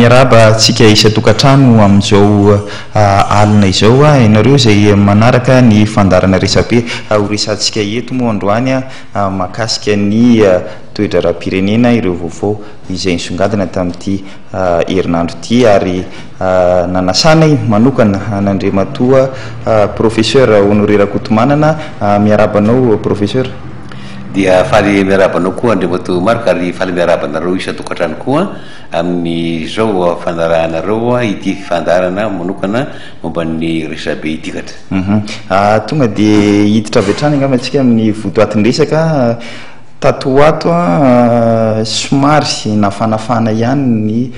Miarahaba antsika isan-tokantrano amin'izao alina izao. Ianareo izay manaraka ny fandaharana resabe ho resahantsika eto moa androany mahakasika ny toe-draharaham-pirenena, ireo vaovao izay nisongadina tamin'ity herinandro ity ary nanasanay manokana an'Andriamatoa Professeur Honoré Rakotomanana. Miarahaba anao Professeur. Dia faly miarahaba anao koa Andriamatoa Marc ary faly miarahaba anareo isan-tokantrano koa amin'izao fanarahanareo ity fandaharana manokana momba ny resabe ity katra. Tonga dia hiditra avy hatrany angamba isika amin'ny votoatin-dresaka. Tato ho ato, somary nafanafana ihany ny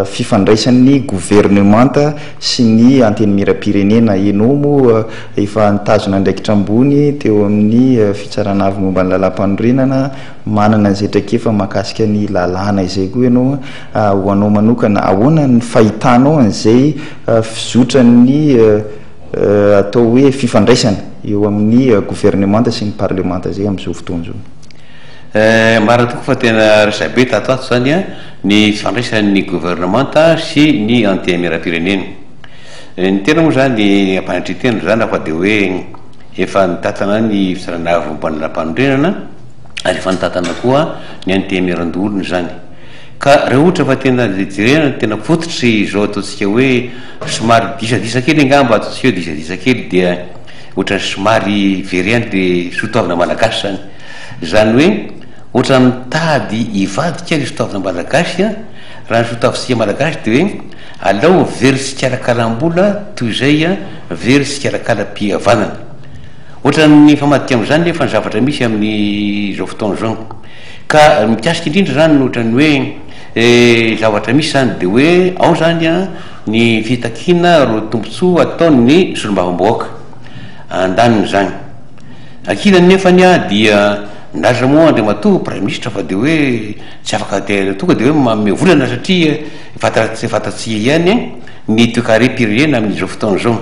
fifandraisan'ny governemanta sy ny Antenimierampirenena. Ianao moa efa nitazona andraikitra ambony teo amin'ny Fitsarana Avo momba ny Lalàmpanorenana, manana an'izay traikefa mahakasika ny lalàna izay koa ianao. Ho anao manokana, ahoana ny fahitanao an'izay fizotran'ny atao hoe fifandraisana eo amin'ny governemanta sy ny parlemanta izay amin'izao fotoana izao? Marina tokoa fa tena resabe tato ato izany ny fifandraisan'ny governemanta sy ny antenimierampirenena. Ny tena moa izany ampanetren-tena izany fa dia hoe efa nitantana ny fitsarana avo momba ny lalàmpanorenana ary efa nitantana koa ny antenimierandoholona izany. Ka raha ohatra fa tena jerena ny tena fototry izao ataontsika hoe somary disadisa kely angamba ataontsika hoe disadisa kely dia ohatran'ny somary very ihany le soatoavina malagasy zany. Izany hoe ohatran'ny mitady hivadika le soatoavina malagasy an, raha ny soatoavintsika malagasy dia hoe alao very tsikalakalam-bola toy izay very tsikalakalam-pihavanana. Ohatran'ny mifamadika amin'izany nefa ny zavatra misy amin'izao fotoana izao. Ka mikasika indrindra izany ny ohatran'ny hoe zavatra misy izany dia hoe ao izany an ny fitakiana ireo tombontsoa ataon'ny solombavambahoaka andaniny izany. Ankilany nefany an dia nilaza moa Andriamatoa Praiminisitra fa dia hoe tsy afaka dia tonga dia hoe manome volana satria fantatsika ihany ny toekarem-pirenena amin'izao fotoana izao.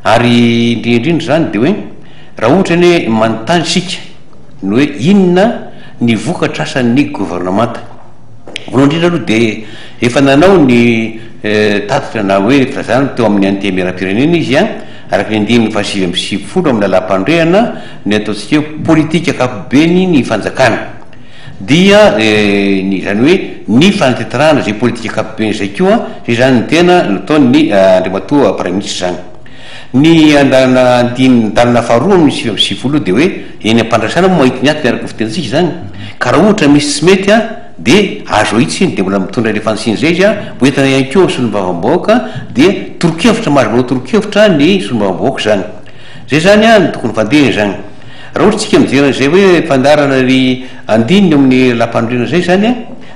Ary indrindra indrindra izany dia hoe raha ohatra anie manontany isika ny hoe inona ny vokatra asan'ny governemanta. Voalohany indrindra aloha dia efa nanao ny tatitra na hoe filazana teo amin'ny Antenimierampirenena izy araka ny andininy faha-99 amin'ny lalàmpanorenana ny ataontsika hoe politika ankapobeny ny fanjakana. Dia ny izany hoe ny fanatanterahana izay politika ankapobeny izay koa izay izany no tena nataon'ny Andriamatoa Praiminisitra izany. Ny andalana andininy andalana faharoa amin'ny 99 dia hoe eny am-pandraisana moa mahita ny aty araka ny fitenintsika izany ka raha ohatra misy tsy mety an dia azo ahitsy iny dia mbola mitondra ilay fanitsina izay izy an, hoentina ihany koa ny solombavambahoaka dia tolo-kevitra mahazo manao tolo-kevitra ny solombavambahoaka izany. Izay izany an no tokony fandehany izany. Raha ohatra isika mijery an'izay hoe fandaharana ny andininy eo amin'ny lalam-panorenana izay izany an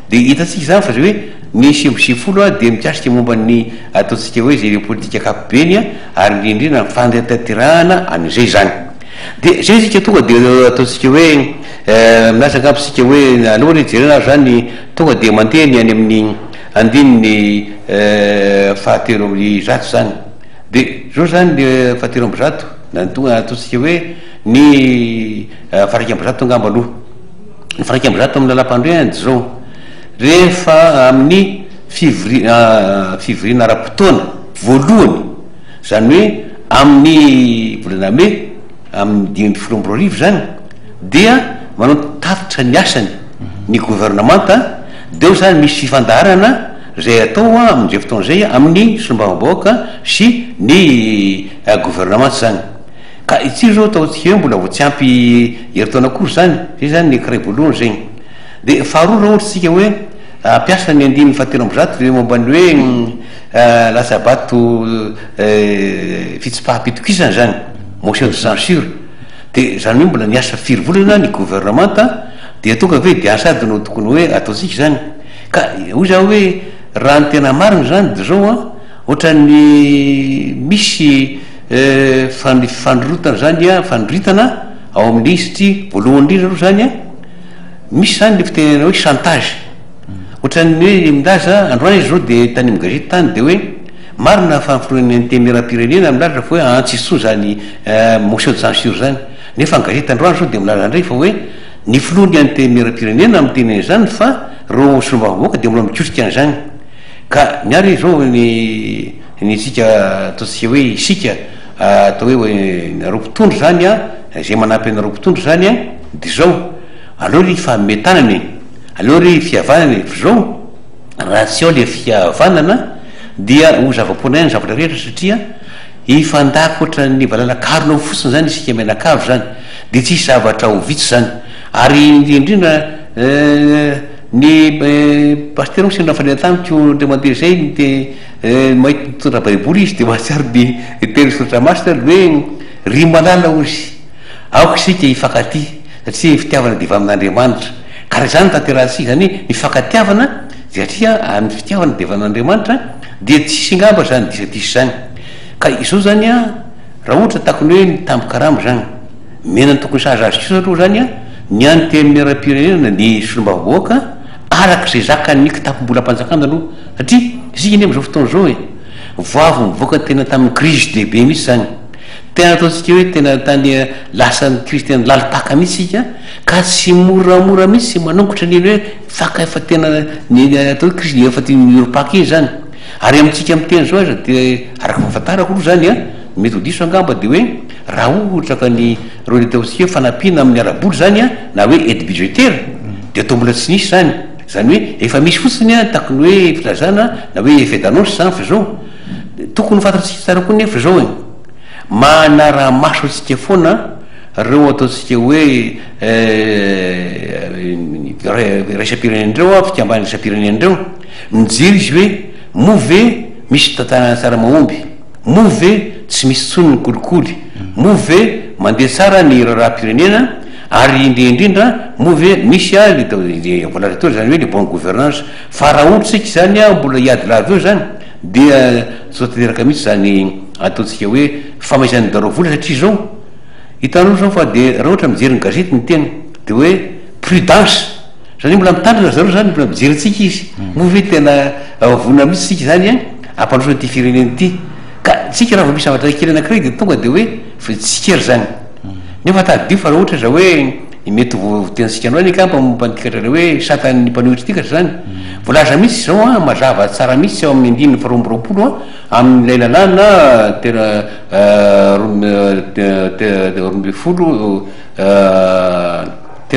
dia hitantsika izany fa izay hoe ny 99 dia mikasika momba ny ataontsika hoe izay politika ankapobeny ary indrindra indrindra ny fanatanterahana an'izay izany. Dia izay isika tonga dia ataontsika hoe milaza angamba isika hoe aleo anie jerena ary izany tonga dia mandeha ny any amin'ny andininy fahatelo amby zato izany. Dia izao izany ny fahatelo amby zato na ny tonga ataontsika hoe ny faha-iraika amby zato angamba aloha. Ny faha-iraika amby zato amin'ny lalàmpanorenana dia izao, rehefa amin'ny fivori- fivoriana ara-potoana voalohany, izany hoe amin'ny volana mey amin'ny 2015 izany, dia manao tatitra ny asany ny governemanta, dia eo izany misy fifandaharana izay atao amin'izay fotoana izay amin'ny solombavambahoaka sy ny governemanta izany. Ka ity izao ataontsika hoe mbola vao tsy ampy herintaona akory izany, izay izany ny ankiray voalohany izay. Dia faharoa raha ohatra isika hoe hampiasa ny andininy fahatelo amby zato dia momba ny hoe latsa-bato fitsipaham-pitokisana izany, motion de censure, dia izany hoe mbola niasa firy volana ny governemanta dia tonga ve dia sady no tokony hoe ataontsika izany. Ka hoy za hoe raha ny tena marina izany dia izao an, ohatran'ny misy fandrorotana izany an, fandroritana ao amin'ny izy satria voalohany indrindra aloha izany an, Misy zany le fitenenana hoe chantage. Ohatran'ny hoe milaza, androany izy zao dia tany amin'ny gazety tany dia hoe marina fa ny filohan'ny antenimierampirenena milaza fa hoe an tsisy intsony zany motion de censure zany. Nefa ny gazety androany zao dia milaza indray fa hoe ny filohan'ny antenimierampirenena miteny an'izany fa ireo solombavambahoaka dia mbola mikotrika an'izany. Ka ny ahy re izao ny ny isika ataontsika hoe isika atao hoe nareo mpitondra izany an, izay manampy anareo mpitondra izany an, dia izao, aleo ry hifanome tanana e, aleo ry fihavanana e, fa izao raha tsy ao ilay fihavanana dia ho zava-poana ihany ny zavatra rehetra satria hifandaka ohatran'ny valala karona ao fotsiny izany isika mianakavy izany, dia tsy hisy zavatra ho vita izany, ary indrindra indrindra Ny pasitera moa sendra nifanena tamiko indray mandeha izay nite mahita nitondra baiboly izy dia mahatsiaro ny tenin'ny soratra masina ny hoe ry malala hozy aoka isika hifankatia satria ny fitiavana dia avy amin'Andriamanitra ka raha izany no tanterahantsika izany hoe ny fifankatiavana dia satria ny fitiavana dia avy amin'Andriamanitra dia tsy hisy angamba izany disadisa izany ka izao izany an raha ohatra takony hoe ny tambin-karama izany Mena ny tokony sahaza azy kosa aloha izany ny antenimierampirenena ny solombavambahoaka araka izay zakan'ny kitapom-bolam-panjakana aloha satria isika anie amin'izao fotoana izao e, vao avy nivoaka tena tamin'ny crise lehibe mihitsy izany, tena ataontsika hoe tena tany lasan'ny crise tena lalim-paka mihitsy isika ka tsy moramora mihitsy manongotra an'iny hoe faka efa tena ny atao hoe crise efa niorim-paka iny izany, ary amintsika miteny izao aza dia araka ny fahafantarako aloha izany an, mety ho diso angamba dia hoe Raha ohatra ka ny ireo ny ataontsika hoe fanampiana amin'ny ara-bola izany an, na hoe aide budgétaire, dia toa mbola tsy nisy izany. Izany hoe efa misy fotsiny an, tahaky ny hoe filazana na hoe effet d'annonce izany fa izao, tokony ho fantatsika tsara koa nefa izao e, manara-maso antsika foana ireo ataontsika hoe iraisam-pirenena ireo an, fikambanana iraisam-pirenena ireo, mijery izy hoe moa ve misy fitantanana tsara mahomby. Moa ve tsy misy intsony ny kolikoly? Moa ve mandeha tsara ny raharaham-pirenena? Ary indrindra indrindra, moa ve misy le voalaza teo izany hoe le bonne gouvernance? Fa raha ohatra isika izany mbola hiady lava eo izany dia tsy ho tanteraka mihitsy izany ataontsika hoe famaizan'ny darao vola satria izao hitanao izao fa dia raha ohatra mijery ny gazety ny tena dia hoe prudence Zany hoe mbola mitandrina zareo zany, mbola mijery antsika izy. Moa ve tena vonona mihitsy isika zany an, hampandroso an'ity firenena ity? Ka tsika raha vao misy zavatra kely anankiray dia tonga dia hoe tsikera zany. Nefa tadidio fa raha ohatra aza hoe mety ho voatenintsika androany angamba momba an'ity katrana hoe satan'ny mpanohitra ity katra zany. Voalaza mihitsy izao an, mazava tsara mihitsy ao amin'ny andininy faharoa amby 20 an, amin'ilay lalàna tena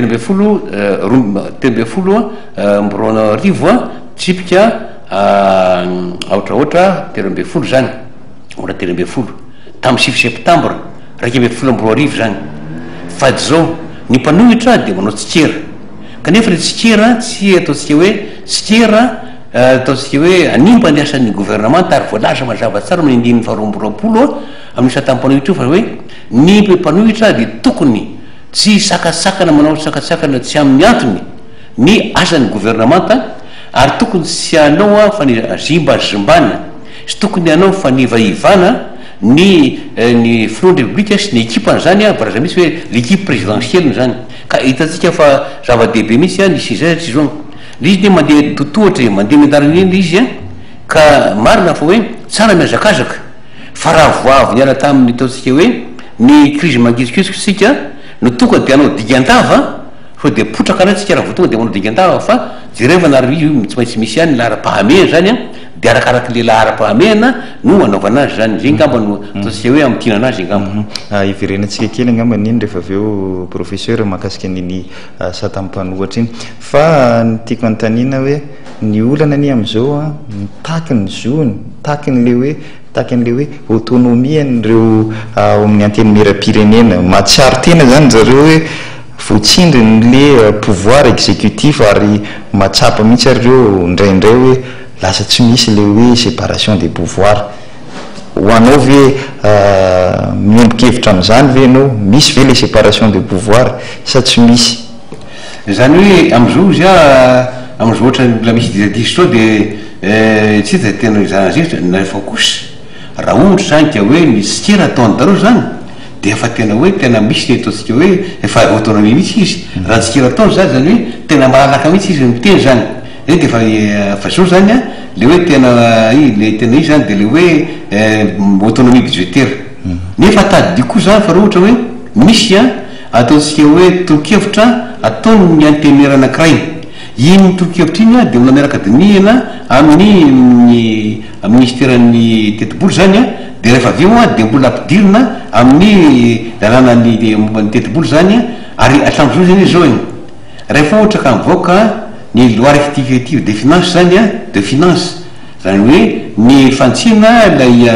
12 13 roa 2013 a, tsipika aotra aotra 13 izany, ora 13, tamin'ny 9 septambra 2011 izany. Fa izao, ny mpanohitra dia manao tsikera, kanefa ilay tsikera tsy ataontsika hoe tsikera ataontsika hoe hanimba ny asan'ny governemanta ary voalaza mazava tsara amin'ny andininy faha 22 amin'io satan'ny mpanohitra io fa hoe ny mpanohitra dia tokony Tsy hisakatsakana manao sakatsakana tsy amin'ny antony ny asan'ny governemanta ary tokony tsy hanao fanizimbazimbana sy tokony hanao fanivahivana ny ny filohan'ny repoblika sy ny ekipany izany voalaza mihitsy hoe l'équipe présidentielle izany ka hitantsika fa zava-dehibe mihitsy ny hisian'izay satria izao ilay izy anie mandeha totohatra e mandeha miandaniny eny ilay izy ka marina fa hoe tsara mihazakazaka Fa raha vao avy niala tamin'ny ataontsika hoe ny crise mangitsokitsoka isika no tonga dia hanao dingan-dava, sao dia potraka indray tsika raha vao tonga dia manao dingan-dava fa jerevana ary io tsy maintsy misy ihany ny laharam-pahamehana izany an, dia arakarak'ilay laharam-pahamehana no anaovana azy izany, izay angamba no ataontsika hoe hamintinana azy angamba. Hiverenantsika kely angamba iny rehefa avy eo Professeur mahakasika an'iny satan'ny mpanohatra iny. Fa ny tiako anontaniana hoe ny olana anie amin'izao an, mitaky ny zony, mitaky an'ilay hoe, mitaky an'ilay hoe autonomie an'ireo ao amin'ny antenimierampirenena. Mahatsiaro tena izany ry zareo hoe voatsindrin'ilay pouvoir exécutif ary mahatsapa mihitsy ary ireo indraindray hoe lasa tsy misy ilay hoe séparation des pouvoirs. Ho anao ve miombon-kevitra amin'izany ve ianao? Misy ve ilay séparation des pouvoirs sa tsy misy? Izany hoe amin'izao ozy ah, amin'izao ohatran'ny mbola misy disadisa izao dia tsy hita izay tena izany hevitra, nefa kosa raha ohatra izany ka hoe ny tsikera ataon-dRareo izany dia efa tena hoe tena misy ny ataontsika hoe efa autonomie mihitsy izy, raha ny tsikera ataony izany, izany hoe tena malalaka mihitsy izy miteny izany, izay dia efa fa izao izany an, ilay hoe tena ilay tena izy izany dia ilay hoe autonomie budgétaire, nefa tadidio koa izany fa raha ohatra hoe misy an. Ataontsika hoe tolo-kevitra ataon'ny antenimiera anankiray. Iny tolo-kevitra iny dia mbola miaraka dinihina amin'ny ny minisiteran'ny tetibola izany dia rehefa avy eo dia mbola ampidirina amin'ny lalànan'ny momba ny tetibola izany ary hatramin'izao izany izy izao e, rehefa ohatra ka mivoaka ny loi rectificative des finances izany de finances, izany hoe ny fanitsiana ilay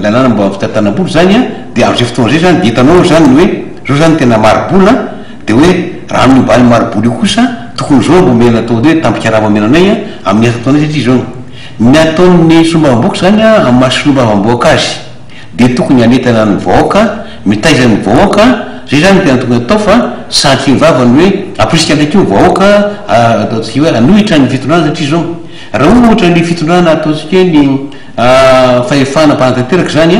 lalàna momba ny fitantanam-bola izany dia amin'izay fotoana izay izany dia hitanao izany ny hoe izao izany tena mari-bola Dia hoe raha amin'io baly mari-bola io kosa tokony izao no omena atao hoe tambin-karama omena anay amin'ny asa ataonay satria izao ny ataon'ny solombavambahoaka izany amin'ny maha solombavambahoaka azy dia tokony hanentana ny vahoaka, mitaiza ny vahoaka, izay izany no tena tokony atao fa sanatria ny vava ny hoe ampirisika indray koa ny vahoaka ataontsika hoe hanohitra ny fitondrana satria izao raha ohatra ny fitondrana ataontsika hoe ny fahefana mpanatanteraka izany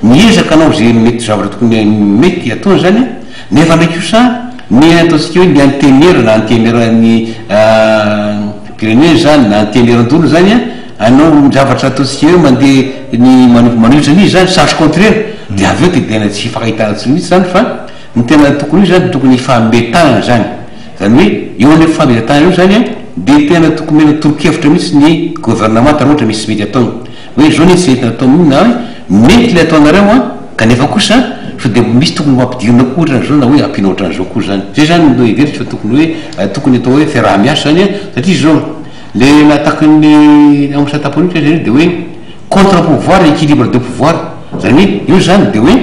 miezaka hanao izay mety zavatra tokony mety ataony izany. Nefa ndray kosa ny ataontsika hoe ny antenimiera na antenimieran'ny pirenena izany na antenimieran-doholona izany an, hanao ny zavatra ataontsika hoe mandeha ny manohitra an'izy izany, sens contraire, dia avy eo dia tena tsy hifankahitana intsony mihitsy izany fa ny tena tokony ho izy izany tokony hifanome tanana izany. Izany hoe eo amin'ilay fifanomezan-tanana eo izany an, dia tena tokony omena tolo-kevitra mihitsy ny governemanta raha ohatra misy tsy mety ataony. Hoe zao anie tsy entina atao mino na hoe mety ilay ataonareo an, kanefa kosa sao dia misy tokony ho ampidirina koa ohatran'izao na hoe ampiana ohatran'izao koa zany. Zay zany no heveriko fa tokony hoe tokony atao hoe fiaraha-miasa zany an, satria zao le natakin'ny ao amin'ny sata politika zany dia hoe contre pouvoir équilibre de pouvoir, zany hoe io zany dia hoe.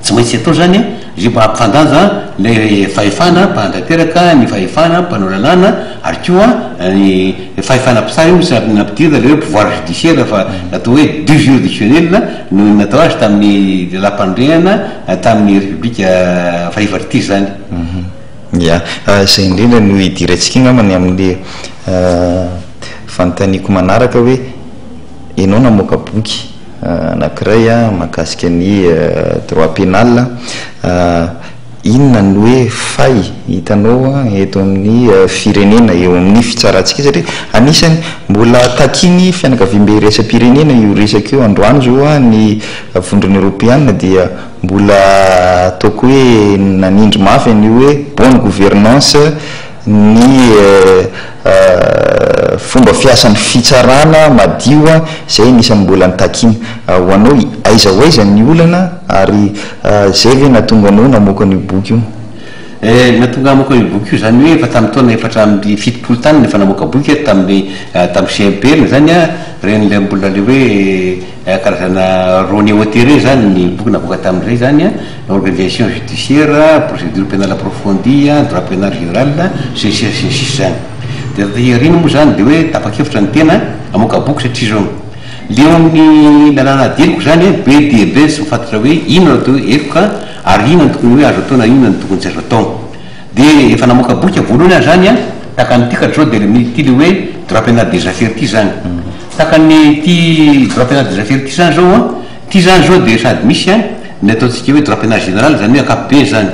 Tsy maintsy atao izany izay mba hampifandanja ilay fahefana mpanatanteraka, ny fahefana mpanao lalàna ary koa ny fahefana mpitsara. Io misy nampidirina ilay hoe pouvoir judiciaire fa natao hoe du juridictionnel no natao azy tamin'ny lalàmpanorenana tamin'ny Repoblika fahefatra ity izany. Ya, izay indrindra no hidirantsika angamba ny amin'ilay fanontaniako manaraka hoe ianao namoaka boky. Anankiray mahakasika ny droit pénal, inona no hoe faille hitanao eto amin'ny firenena, eo amin'ny fitsarantsika satria anisany mbola takian'ny fianakaviambe iraisam-pirenena io resaka io, androany izao ny vondrona eoropeana dia mbola ataoko hoe nanindry mafy an'io hoe bonne gouvernance ny fomba fiasan'ny fitsarana madio izay anisan'ny mbola nitakiana. Ho anao, aiza ho aiza ny olana ary izay ve nahatonga anao namoaka an'io boky io? Nahatonga hamoaka io boky io izany hoe efa tamin'ny taona 74 tany no efa namoaka boky aho tamin'ny tamin'ny CMPR izany aho, ireny ilay mbola ilay hoe Karazana ronéoté ireny izany ny boky navoaka tamin'izay izany an, organisation judiciaire, procédure pénale approfondie, droit pénal général, sy ny sisa sy ny sisa izany. Dia taty aoriana moa izany dia hoe tapa-kevitra ny tena hamoaka boky satria izao, le eo amin'ny lalàna ady heloka izany an, be dia be ny tsy mifantatra hoe inona no atao hoe heloka ary inona no tokony hoe azo atao na inona no tokony tsy azo atao. Dia efa namoaka boky aho voalohany aho izany an, tahaka an'ity ka zao dia ity le hoe droit pénal des affaires ity izany. Tahaka an'ity droit pénal des affaires ity izany zao an, ity izany zao dia sady misy an ny ataontsika hoe droit pénal général izany hoe ankapobeny izany,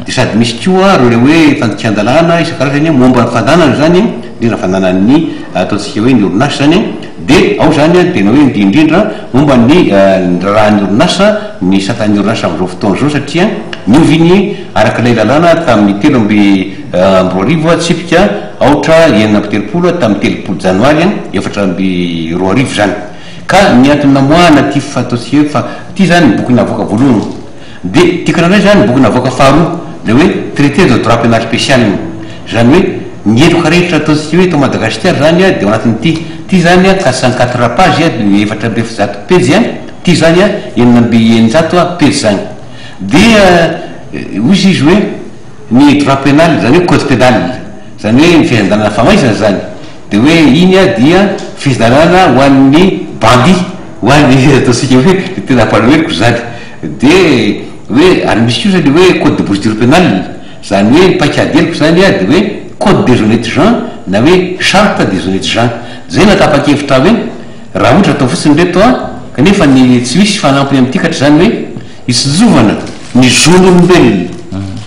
dia sady misy koa ireo le hoe fandikan-dalàna isan-karazany an momba ny fandanana izany an, indrindra fandanan'ny ataontsika hoe ny orinasa izany an, dia ao izany an tena hoe indrindrindra momba ny raharahan'ny orinasa, ny satan'ny orinasa amin'izao fotoana izao satria niova iny araka ilay lalàna tamin'ny 2003 tsipika aotra 36 tamin'ny 30 janoary 2004 izany. Ka ny antony namoahana ity ataontsika hoe fa ity izany ny boky navoaka voalohany. Dia tiako indray izany ny boky navoaka faharoa, ilay hoe traité de droit pénal spécial. Izany hoe ny heloka rehetra ataontsika hoe eto Madagasikara izany dia ao anatin'ity. Ity izany 404 pages, 444 pejy, ity izany 606 pejy izany. Dia hoy izy hoe ny droit pénal, izany hoe code pénal, izany hoe ny fehezan-dalàna famaizana izany, dia hoe iny dia fehezan-dalàna ho an'ny bandit, ho an'ny ataontsika hoe ny tena mpanoheriko izany. Dia hoe ary misy kosa ilay hoe code de procédure pénale, izany hoe ny paikady heloka izany dia hoe code des honnêtes gens na hoe charte des honnêtes gens. Izay no tapa-kevitra hoe raha ohatra atao fotsiny ireto kanefa ny tsy misy fanampiny amin'ity ka hatr'izany hoe Hitsinjovana ny zon'olombelona,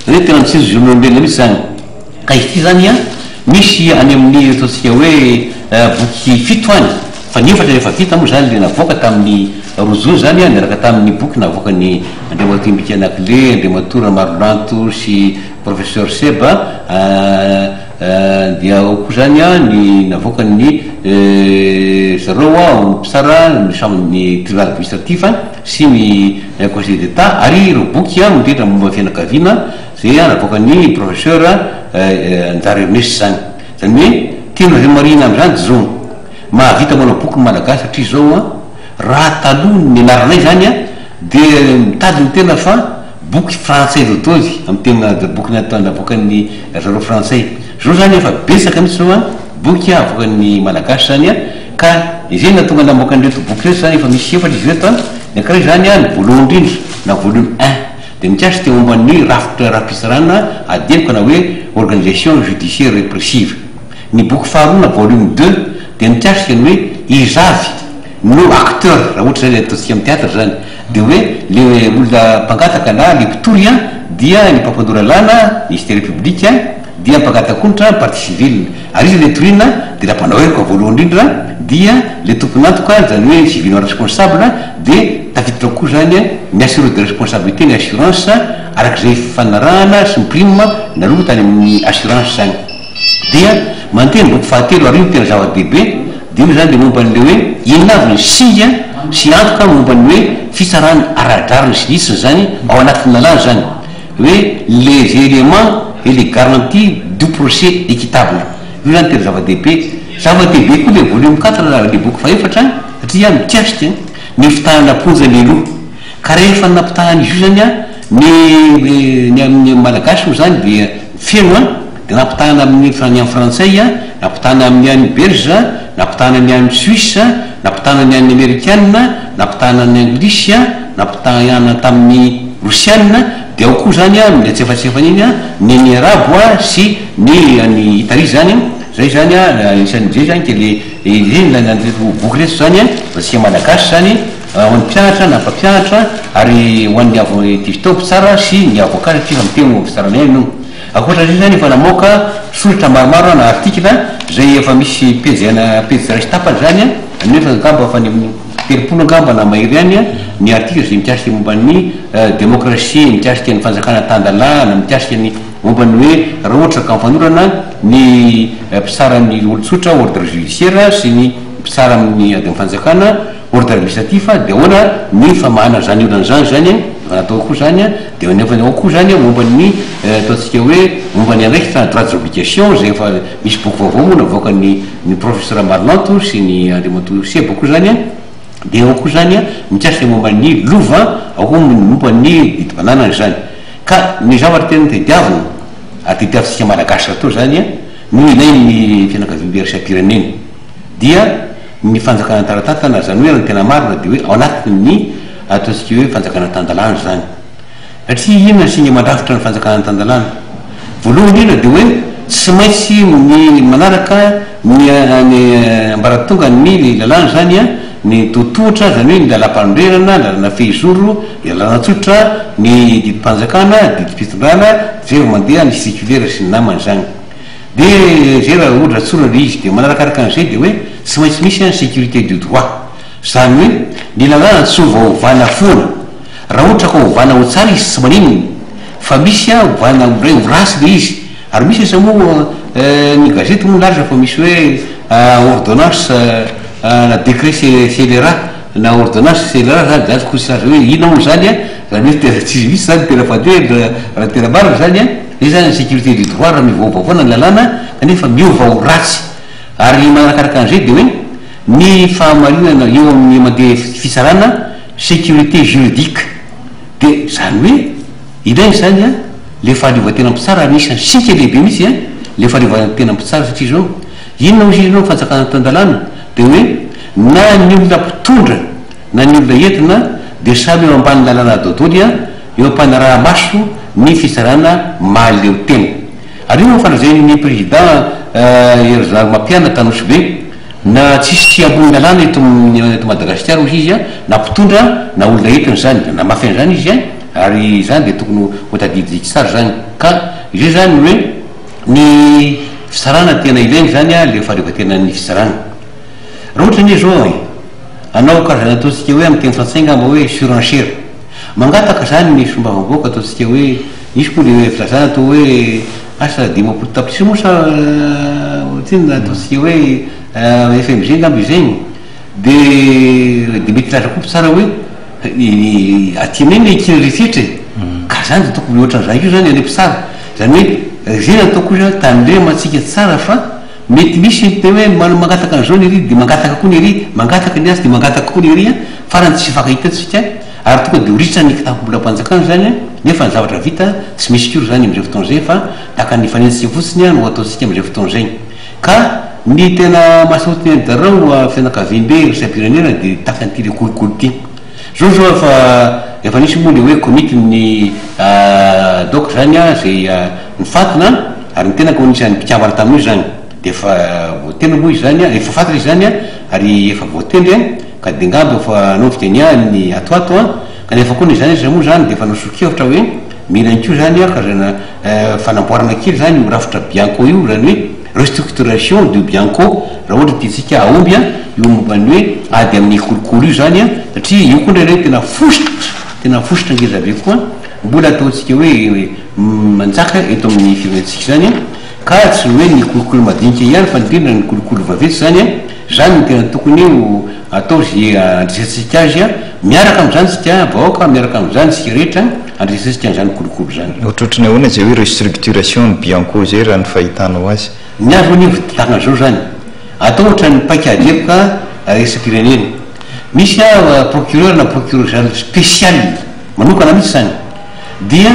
zany hoe tena mitsinjo zon'olombelona mihitsy zany. Ka izy ity zany an, misy any amin'ny ataontsika hoe boky fito any, fa ny efatra efa vita moa zany le navoaka tamin'ny roa jona zany an, niaraka tamin'ny boky navoakan'i Andriamatoa Imbiky Anaclet, Andriamatoa Ramarolanto sy Professeur Seba. Dia ao koa izany ny navoakan'ny zareo ao mpitsara ny chambre ny tribunal administratif sy ny conseil d'Etat ary ireo boky indrindra momba ny fianakaviana izay navoakan'ny professeur Njara Ernest izany. Izany hoe tiana ho marihina amin'izany dia izao, mahavita manao boky ny Malagasy satria izao raha taloha ny nianaranay izany dia mitady ny tena fa Boky frantsay dodody amin'ny teny boky navoakan'ny zareo frantsay. Zao zany efa betsaka mihitsy zao an, boky avoakan'ny malagasy zany an, ka izay no nahatonga namoaka an'ireto boky ireto zany, efa misy efatra izy ireto an, ny anankiray zany an, ny voalohany indrindra na volume un dia mikasika momba ny rafitra rafi-pitsarana ady heloka na hoe organisation judiciaire répressive. Ny boky faharoa na volume deux dia mikasika ny hoe iza avy no acteur raha ohatra zany ataontsika amin'ny théâtre zany, Dia hoe le olona mpangataka na le mpitory an, dia ny mpampanoa lalàna, ministère public, dia mpangatak'onitra, partie civile. Ary iza le toriana? Dia la mpanao heloka voalohany indrindra, dia le tompon'antoka, izany hoe civilement responsable, dia tafiditra ao koa izany ny assureur de responsabilité, ny assurance, arak'izay fifanarahana sy ny prime naloa tany amin'ny assurance izany. Dia mandeha ny boky fahatelo ary io no tena zava-dehibe, dia io izany dia momba an'ilay hoe inona avy ny singa sy antoka momba ny hoe fitsarana ara-drariny sy ny hitsiny izany ao anatin'ny lalàna izany hoe les éléments et les garanties du procès équitable. Io izany tena zava-dehibe. Zava-dehibe koa ilay volume quatre na ilay boky fahefatra satria mikasika ny fitànana am-ponja mialoha. Ka rehefa nampitahan'izy io izany an, ny ny amin'ny Malagasy moa izany dia feno an, dia nampitahana amin'ny ny an'ny Frantsay an, nampitahana amin'ny an'ny Belge, nampitahana ny an'ny Suisse, nampitahana ny an'ny Amerikana, nampitahana ny Anglisy an, nampitahana tamin'ny Rosiana, dia ao koa izany an, ny antsefatsefany iny an, ny an'ny Arabo an, sy ny an'i Italie izany, izay izany an, anisan'izay izany ka le izay no ilaina an'ireto boky ireto izany an, ho antsika Malagasy izany. Ho an'ny mpianatra na mpampianatra ary ho an'ny avo digital mpitsara sy ny avocat satria efa miteny momba fitsarana ihany io. Ankoatra izay izany efa namoaka soratra maromaro na article izay efa misy pejy ana pejy iray sy tapany izany nefa angamba efa any amin'ny 30 angamba na mahery ihany ny article izay mikasika momba ny demokrasia, mikasika ny fanjakana tan-dalàna, mikasika ny momba ny hoe raha ohatra ka mifanorana ny mpitsara ny olon-tsotra ordre judiciaire sy ny mpitsara amin'ny ady amin'ny fanjakana. Ordre administratif dia ahoana ny famahana an'izany olana izany izany an, efa natao koa izany an, dia nefa ao koa izany an momba ny ataontsika hoe momba ny andraikitra na droits et obligations izay efa misy boky vaovao moa navoakan'ny ny professeur Marolanto sy ny Andriamatoa Seba koa izany an, dia ao koa izany an mikasika momba ny lova, ao koa ny momba ny didim-pananana izany. Ka ny zavatra tena tadiavina ary tadiavintsika Malagasy rahateo izany an no ilain'ny fianakaviambe iraisam-pirenena dia ny fanjakana tara-tantana, izany hoe raha ny tena marina dia hoe ao anatin'ny ataontsika hoe fanjakana tan-dalàna izany. Satria inona ny singa mandrafitra ny fanjakana tan-dalàna? Voalohany indrindra dia hoe tsy maintsy ny manaraka ny ny ambaratongan'ny lalàna izany an, ny tototra, izany hoe ny lalàmpanorenana, ny lalàna fehizoro, ny lalàna tsotra, ny didim-panjakana, didim-pitondrana, izay vao mandeha ny circulaire sy ny namany izany. Dia zay raha ohatra tsotra le izy, dia manarakaraka an'izay dia hoe tsy maintsy misy ny sécurité du droit, zany hoe ny lalàna tsy ovaovana foana, raha ohatra ka ovana ho tsara izy tsy maninona, fa misy ovana indray ho ratsy le izy, ary misy aza moa ny gazety moa milaza fa misy hoe ordonnance na décret scélérat na ordonnance scélérat zany, zany koa tsy laza hoe inona moa zany an, zany hoe tena tsy izy mihitsy zany tena fandeha raha tena marina zany an. Izay izany ny sécurité du droit raha miovaova foana ny lalàna kanefa miova ho ratsy. Ary manarakaraka an'izay dia hoe ny fahamarinana eo amin'ny mandeha fitsarana, sécurité juridique. Dia izany hoe ilaina izany an, ilay fahaleovantena mpitsara ary anisan'ny singa lehibe mihitsy an, ilay fahaleovantena mpitsara satria izao, inona hoy izy ireo ny fanjakana tan-dalàna? Dia hoe na ny olona mpitondra na ny olona entina dia samy eo ambany lalàna daholo an, eo am-panaraha-maso ny fitsarana mahaleo tena. Ary io efa lazain'ny Président Herivarimapianina tany Nosy Be, na tsisy tsy ambony lalàna eto eto Madagasikara hoy izy, na mpitondra na olona entiny izany, dia nanamafy an'izany izy, ary izany dia tokony ho tadidintsika tsara izany. Ka izay izany ny hoe ny fitsarana tena ilaina izany, ilay fahaleovantenan'ny fitsarana. Raha ohatra anie izao e, hanao karazana ataontsika hoe amin'ny teny frantsay angamba hoe surenchère. Mangataka izany ny solombavambahoaka ataontsika hoe, misy moa ilay filazana atao hoe Asa 50 tapitrisa moa sa ohatrinona ataontsika hoe FMG angamba izay. Dia dia mety hilaza koa mpitsara hoe ny aty aminay no ekena rehetra e. Ka zany dia tokony ohatran'izany koa zany any mpitsara. Zany hoe izay no ataoko koa zany tandremantsika tsara fa mety misy ny tena hoe mangataka an'izao ny ery dia mangataka koa ny ery, mangataka ny azy dia mangataka koa ny ery an, farany tsy hifankahita tsika ary tonga dia ho ritra ny kitapom-bolam-panjakana izany an, nefa ny zavatra vita tsy misy koa izany amin'izay fotoana izay fa tahaka ny nifanenjika fotsiny no ataontsika amin'izay fotoana izay. Ka ny tena mahasarotina an-dry zareo fianakaviambe iraisam-pirenena dia tahaka an'ity le kolikoly ity. Zao zao efa efa nisy moa le hoe komitin'ny ad hoc zany an izay nifantina ary ny tenako anisan'ny mpikambana tamin'io zany dia efa voatendry moa izy zany an, efa fantatra izy zany an ary efa voatendry an ka dia angamba efa hanomboka ny any ato ato an, kanefa koa na izany aza moa zany dia efa nasoa-kevitra hoe mila ihany koa zany an karazana fanamboarana kely zany io rafitra bianco io zany hoe restructuration du bianco raha ohatra tiantsika hahomby an io momba ny hoe ady amin'ny kolikoly io zany an satria io koa indraindray tena fositra tena fositra ngeza be koa mbola ataontsika hoe manjaka eto amin'ny firenentsika zany an ka tsy ny hoe ny kolikoly madinika ihany fa indrindra ny kolikoly vaventy zany an zany no tena tokony ho atao ze andresentsika azy an miaraka amin'izany tsika vahoaka miaraka amin'izany tsika rehetra andresentsika an'izany kolikoly zany. Ohatrohatry ny ahoana izay hoe restructuration ny Bianco izay raha ny fahitanao azy? Ny ahy aloha ny tahaka an'izao zany, atao ohatran'ny paik'ady heloka iraisam-pirenena. Misy procureur na procureur général spécial manokana mihitsy zany. Dia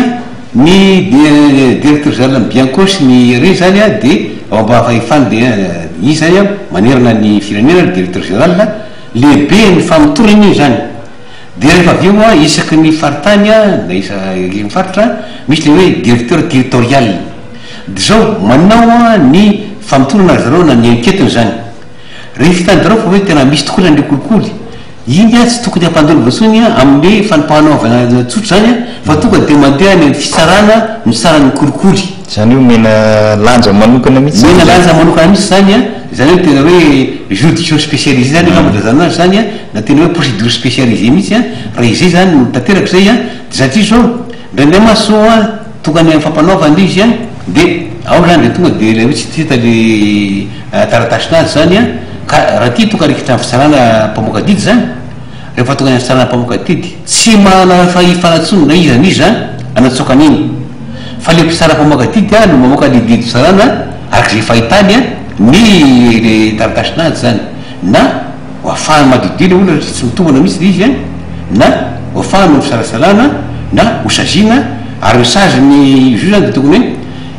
ny directeur général ny Bianco sy ny IRE zany dia ao ambany fahefany dia izy zany manerana ny firenena ny directeur général, lehibe ny famotorana iny zany. Dia rehefa avy eo isaky ny faritany na isaky ny faritra misy le hoe directeur territorial. Dia zao, manao ny famotorana ry zareo na ny enquête-ny zany. Rehefa hitan-dry zareo fa hoe tena misy tokoa zany le kolikoly, iny tsy tokony hampandovina intsony amin'ny fampanoavana tsotra zany fa tonga dia mandeha any amin'ny fitsarana mitsara ny kolikoly. Izany hoe omena lanja manokana mihitsy zany. Omena lanja manokana mihitsy zany an, izany hoe tena hoe juridiction spécialisée zany angamba ilazana azy zany an, na tena hoe procédure spécialisée mihitsy an, raha izay zany no tanteraka izay an, dia satria izao, indraindray mantsy izao an, tonga any amin'ny fampanoavana ilay izy an, dia ao zany dia tonga dia ilay hoe tsy hita ilay taratasin'ady zany an, ka raha ity tonga rikitra amin'ny fitsarana mpamoaka didy zany, Rehefa tonga any an-tsaran'ny mpamoaka didy, tsy manana fahefana intsony na iza na iza hanatsoaka an'iny. Fa ilay mpitsara mpamoaka didy no mamoaka ny didim-pitsarana araka izay fahitany ny ilay taratasin'ady izany. Na ho afahany madiodio ilay olona satria tsy mitombina mihitsy ilay izy, na ho afahany noho ny fisalasalana, na ho saziana. Ary ny sazin'ny izy io izany dia tokony hoe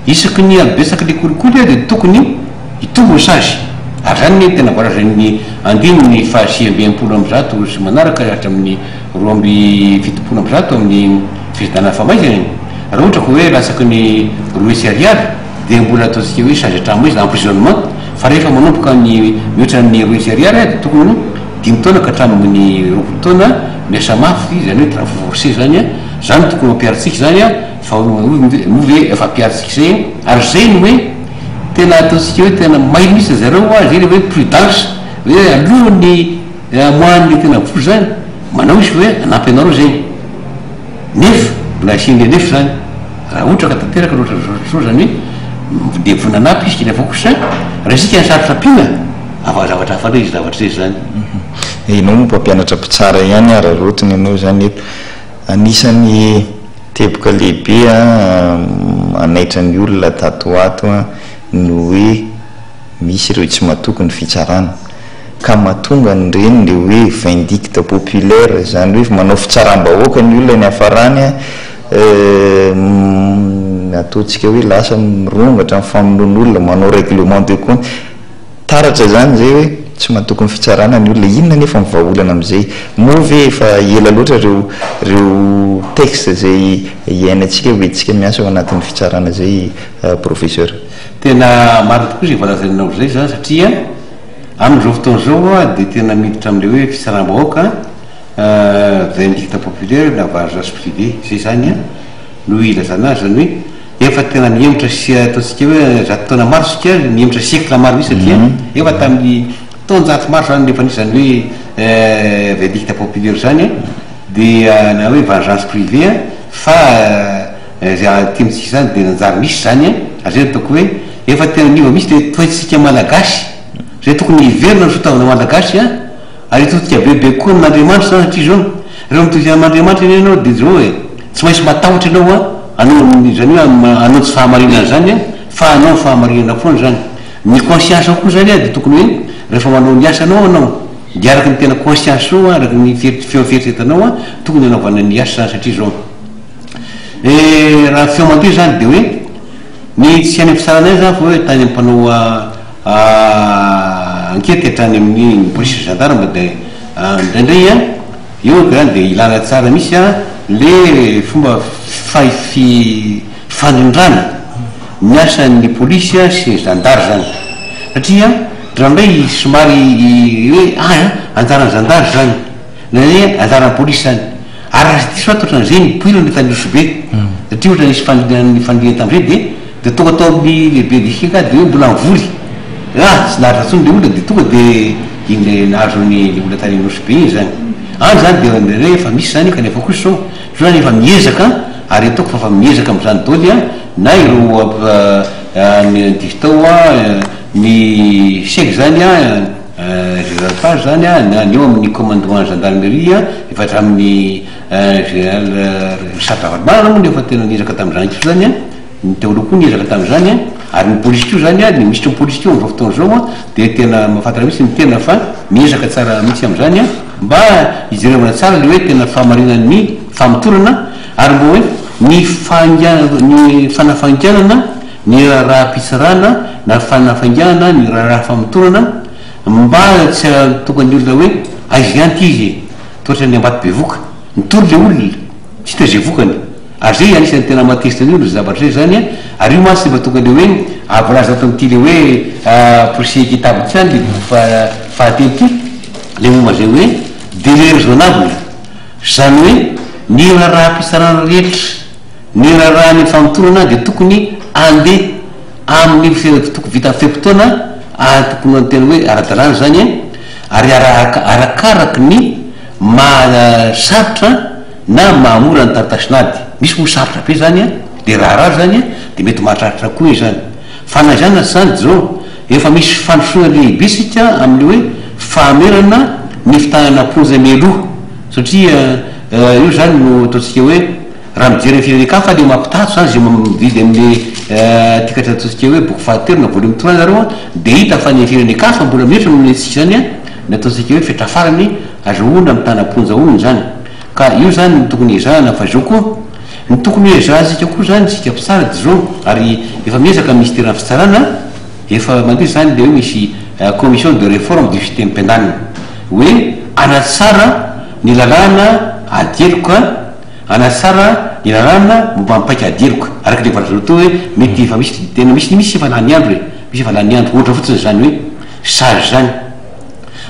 isaky ny habetsaky ilay kolikoly dia tokony Hitombo ny sazy. Ary izany anie tena voalazan'ny andininy faha 169 sy manaraka hatramin'ny 172 amin'ny fifidianana famaizana e. Raha ohatra ka hoe latsaky ny 200 ariary dia mbola ataontsika hoe sazy an-tranomaizina, emprisonnement, fa rehefa manomboka ny mihoatra ny 200 ariary dia tokony ho dimy taona ka hatramin'ny 20 taona miasa mafy, izany hoe travaux forcés izany. Izany no tokony ho ampiharintsika izany fa moa ve efa ampiharintsika izay? Ary izay no hoe. Tena ataontsika hoe tena mailo mihitsy ry zareo hoa, zay le hoe prudence, hoe alohan'ny hamoahan'ny tena vola zany, manao izy hoe hanampy anareo zegny, nefa mbola asiany le nefa zany, raha ohatra ka tanteraka ny ohatran'izao ohatran'izao zany hoe de vonona hanampy izy kanefa kosa raha isika ny sarotra ampiana, hafa zavatra hafa ndray izy zavatra zay zany. Ianao moa mpampianatra mpitsara ihany ary arotiny ianao zany eto. Anisan'ny teboka lehibe hanaitra ny olona tato ho ato ny hoe misy ireo tsy matoky ny fitsarana ka mahatonga an'ireny le hoe vindicte populaire, izany hoe manao fitsaram-bahoaka ny olona niafarany, ataontsika hoe lasa mirongatra ny famonoan'olona, manao règlement de compte. Taratra izany izay hoe tsy matoky ny fitsarana ny olona. Inona anefa ny vahaolana amin'izay? Moa ve efa ela loatra ireo ireo textes izay iainantsika ho entintsika miasa ao anatin'ny fitsarana izay Professeur? Tena marina tokoa izay voalazanao izay izany satria amin'izao fotoana izao dia tena miditra amin'ilay hoe fitsaram-bahoaka, vindicte populaire na vengeance privée, izay izany no ilazana azy, izany hoe Efa tena nihemotra sy ataontsika hoe zato taona maro isika, nihemotra siècle maro mihitsy satria efa tamin'ny taonjato maro izany no efa nisy izany hoe vindicte populaire izany dia na hoe vengeance privée fa izay aty amintsika izany dia nanjary nisy izany. Ary zay no ataoko hoe efa tena niova mihitsy le toetsika malagasy, zay tokony hiverina ny soatoavina malagasy an, ary hitodika bebe kokoa amin'Andriamanitra zany satria zao, rehefa mitodika amin'Andriamanitra anie ianao dia zao e, tsy maintsy matahotra ianao an, hanao izany hoe hanao tsy fahamarinana zany an, fa hanao ny fahamarinana foana zany. Ny conscience ao koa zany an dia tokony hoe rehefa manao ny asanao ianao dia araka ny tena conscience-nao an, araka ny feo fieritreretanao an, tokony hanaovana ny asa zany satria zao. Eh, raha feo mandeha zany de hoe ny tsy any am-pitsarana ihany zany fa hoe tany amin'ny mpanao ankety hatrany amin'ny polisy sy gendarme de indraindray an, eo zany de ilana tsara mihitsy an le fomba fi- fandrindrana ny asan'ny polisy sy ny zandary zany satria indraindray somary hoe ah anjaran'ny zandary zany na hoe anjaran'ny polisy zany. Ary raha tsy diso aho ohatran'izay ny nipoirana tany Nosy-Be, satria ohatra nisy fanilihana fanilihana tamin'izay dia dia tonga tao amin'ny lehibe distrika dia hoe mbola mivory, ah tsy naharitra intsony ilay olona dia tonga dia iny ilay nahazo ny ilay olona tany Nosy-Be iny izany. Any izany dia indraindray efa misy izany kanefa kosa izao izao izany efa miezaka ary ataoko fa efa miezaka amin'izany daholo an, na ireo ny distrika ao ny seg izany an, Général Page zany a, na ny eo amin'ny commandement ny gendarmerie efa hatramin'ny général Richard Ravalomanana moa no efa tena niezaka tamin'izany koa zany a, ny teo aloha koa niezaka tamin'izany a, ary ny polisy koa zany a, ny minisitry ny polisy koa amin'izao fotoana izao a dia tena mahafantatra mihitsy ny tena fa miezaka tsara mihitsy amin'izany a, mba hijerevana tsara le hoe tena fahamarinan'ny famotorana ary mba hoe ny fainga- ny fanafainganana ny raharaham-pitsarana na fanafainganana ny raharaha famotorana mba tsy hahatonga ny olona hoe aiza ihany ity izy e, toa ohatran'ny Ambatobevoka, nitory le olona, tsy hita izay vokany, ary zay anisan'ny tena mahatezitra ny olona izay zavatra izay zany an, ary io mantsy efa tonga le hoe voalaza ato amin'ity le hoe procès équitable ity zany le boky fahatelo ity, le momba izay hoe délai raisonnable, izany hoe ny raharaham-pitsarana rehetra. Ny raharahan'ny famotorana dia tokony handeha amin'ny tokony vita fe-potoana ary tokony ho tena hoe ara-dalàna izany ary arakaraky ny maha sarotra na maha mora ny taratasin'ady. Misy moa sarotra be izany le raharaha izany dia mety mahatratra koa izany. Fa na izany na tsy izany dia izao, efa misy fandrosoana lehibe isika amin'ny hoe fahamerana ny fitanana am-ponja mialoha satria io izany no ataontsika hoe Raha mijery ny firenen-kafa le mampitaha zany zay mividy amle tikatra ataontsika hoe boky fahatelo na volume trois nareo an de hita fa ny firenen-kafa mbola mihoatra noho ny antsika zany an ny ataontsika hoe fetra farany azahoana mitana am-ponja olona zany ka io zany no tokony ezahana fa zao koa ny tokony ho ezahantsika koa zany isika mpitsara de zao ary efa miezaka ny minisiteran'ny fitsarana efa mandeha zany le hoe misy commission de réforme du système pénal hoe hanatsara ny lalàna ady heloka Hanatsara ny lalàna momba ny paika ady heloka, araka ilay voalazanao teo hoe mety efa misy, tena misy misy efa lany andro e, misy efa lany andro, ohatra fotsiny izany hoe sazy izany.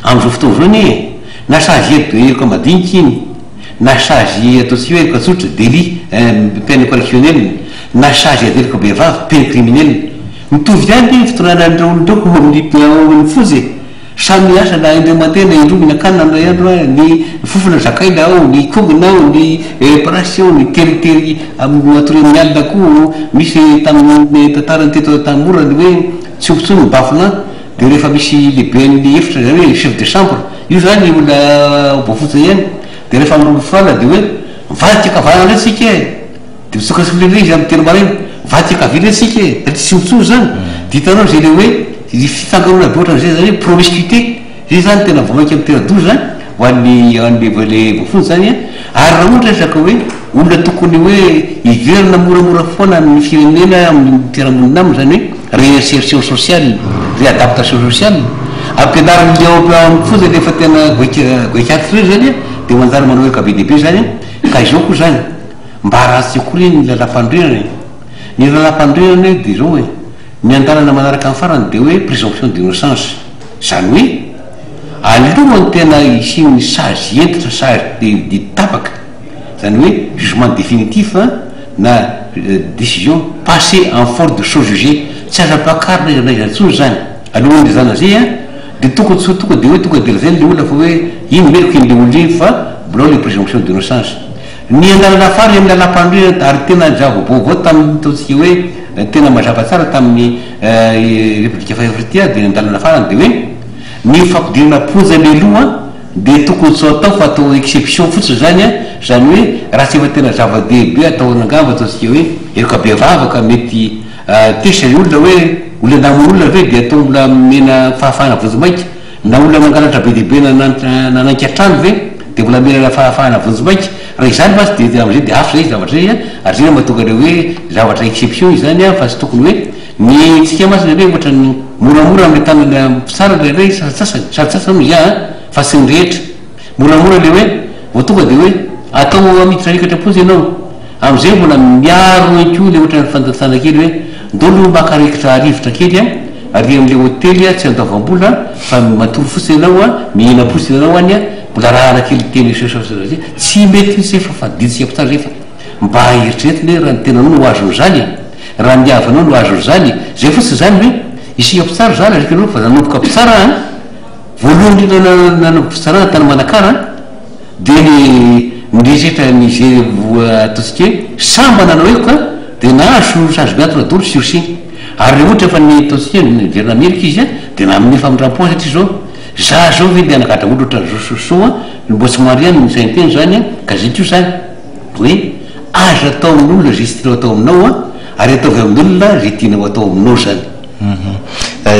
Amin'izao fotoana izao anie e, na sazy heloka madinika iny, na sazy ataontsika hoe heloka tsotra, délit, peine correctionnelle, na sazy ady heloka bevava, peine criminelle, mitovy ihany anie ny fitondrana an'ireo olona ireo ao amin'ny ao amin'ny fonja e. Samy miasa na indray mandeha na indroa mihinan-kanina indray andro a, ny fofona zakaina ao, ny kongona ao, ny parasy ao, ny teritery amin'ny matory amin'ny alina koa ao, misy tamin'ny tantarany teto Antanimora ny hoe tsy omby intsony ny bafolin dia rehefa misy lehiben'ny efitra izany hoe chef de chambre, io izany olona voafonja ihany, dia rehefa amin'ny roa ambin'ny folo alina dia hoe mivadika ankavanana indray tsika e! Dia mitsoka solila izy amin'ny telo maraina, mivadika ankavia indray tsika e! Satria tsy omby intsony izany. Dia hitanao izay ilay hoe ny fifangaroana be ohatran'izay izany hoe promiscuité, izay izany tena vao mainka mitera-doza ho an'ny ho an'ilay ilay voafonja izany an! Ary raha ohatra aza ka hoe olona tokony hoe hiverina moramora foana amin'ny firenena, amin'ny mpiara-monina aminy izany hoe réinsertion sociale, réadaptation sociale, ampianarin'ilay ao amin'ny fonja ilay efa tena goaika goaik'aty ireny izany an, dia manjary manao heloka be dia be izany an! Ka izao koa izany. Mba ratsy koa re ny lalampanorenana e! Ny lalampanorenana anie dia izao e, ny andalana manaraka ny farany dia hoe présomption d'innocence, izany hoe alohan'ny tena hisian'ny sazy hentitra, sazy didy tapaka, izany hoe jugement définitif na décision passée en force de chose jugée, tsy azo ampakarina aiza na aiza intsony izany, alohan'ny ilazana izay an, dia tokony tsy ho tonga dia hoe tonga dia lazaina ilay olona fa hoe iny meloka iny ilay olona iny fa mbola ao ilay présomption d'innocence. Ny andalana farany amin'ny lalàmpanorenana ary tena zava-baovao tamin'ny ataontsika hoe tena mazava tsara tamin'ny Repoblika fahefatra ity dia ny andalana farany dia hoe ny fampidirana am-ponja mialoha dia tokony tsy ho atao fa atao exception fotsiny izany an, izany hoe raha tsy efa tena zava-dehibe atao angamba ataontsika hoe heloka bevava ka mety tezitra ny olona hoe olona namono olona ve dia atao mbola omena fahafahana vonjimaika. Na olona nangalatra be dia be nanainga trano ve dia mbola omena fahafahana vonjimaika? Raha izany mantsy dia amin'izay dia hafa izay zavatra izay an, ary izay no mahatonga ilay hoe zavatra exception izany an, fa tsy tokony hoe ny antsika mantsy indraindray ohatran'ny moramora amin'ilay tanana mpitsara indraindray sasantsasany, sasantsasany hoy izaho an, fa tsy ny rehetra. Moramora ilay hoe vao tonga dia hoe atao miditra hiakatra am-ponja ianao. Amin'izay mbola miaro ihany koa ilay ohatran'ny fandatsana kely hoe ndao aloha maka rekitra rivotra kely an, ary amin'ilay hotely tsy andoavam-bola fa matory fotsiny ianao an, mihinam-potsiny ianao any an, mbola arahana kely teny soasoa tsy mety mihitsy izay fa fadintsika mpitsara izay fa mba eritreretina hoe raha ny tenanao no azon'izany e, raha ny havanao no azon'izany e, izay fotsiny izany hoe isika mpitsara izany lazaiko anao fa nanomboka mpitsara an, voalohany indrindra nanomboka fitsarana tany Manakara an, Dia ny nieritreritra ny izay ataontsika hoe samba nanao heloka dia nahazo sazy mihantona daholo sursis. Ary raha ohatra efa ny ataontsika hoe niverina Amerika izy dia nanome famindram-po azy satria izao za zao ve ndeha hanagadra olona ohatran'izao sosoa an, mbola tsy mariana ny sahy niteny izany an, ka zay koa izany hoe aza atao amin'olona izay tsy tianao atao aminao an, ary ataovy amin'olona izay tianao atao aminao izany.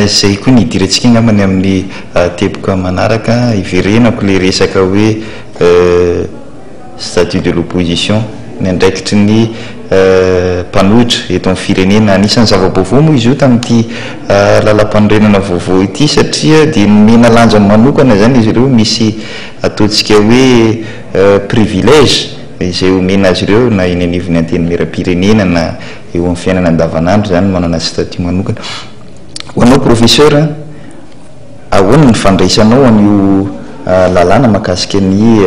Izay koa ny hidirantsika angambany amin'ny teboka manaraka, hiverenako ilay resaka hoe statut de l'opposition, ny andraikitry ny mpanohitra eto amin'ny firenena. Anisan'ny zava-baovao moa izy io tamin'ity lalampanorenana vaovao ity satria dia nomena lanja manokana izany izy ireo, misy ataontsika hoe privilège izay omena azy ireo na eny anivon'ny antenimierampirenena na Eo amin'ny fiainana andavanandro izany manana statut manokana. Ho anao professeur, ahoana ny fandraisanao an'io lalàna mahakasika ny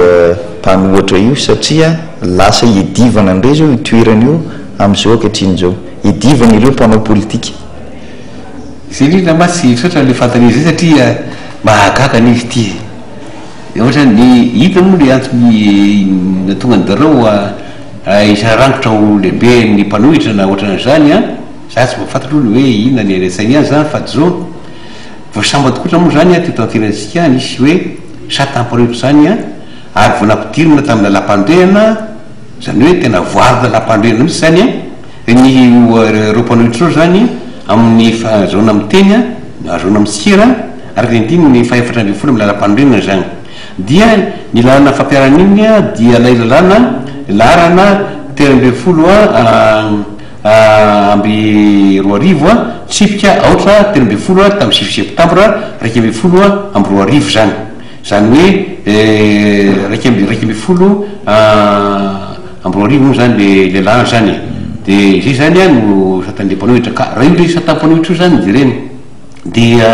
mpanohatra io satria lasa iadivana indray izao io toerana io amin'izao ankehitriny izao. Iadivana ireo mpanao politika. Izay indrindra mantsy misaotra an'ilay fanontaniana izay satria mahagaga anie izy ity e. Ohatra ny hita moa ilay antony nahatonga an-dRareo Isan'ny rangotra ho lehibe ny mpanohitra na ohatran'izany an, za tsy mba fantatro aloha ny hoe inona ny any an-tsainy any zany fa zao vao sambany tokotra moa zany an teto amin'ny firenentsika nisy hoe sata mpanohitra zany an ary vao nampidirina tamin'ny lalam-panorenana zany hoe tena voaro lalam-panorenana mihitsy zany an ny ireo mpanohitra ireo zany amin'ny fahazoana miteny an, ahazoana mitsikera araka ny andininy faha 14 amin'ny lalam-panorenana izany. Dia ny lalàna fampiharana iny dia ilay lalàna laharana 13 2000 tsipika aotra 13 tamin'ny 9 septambra 2011 izany. Izany hoe 2011 moa izany ilay lalàna izany e. Dia izay izany no satan'ilay mpanohitra. Ka raha io ilay satan'ny mpanohitra io izany no jerena dia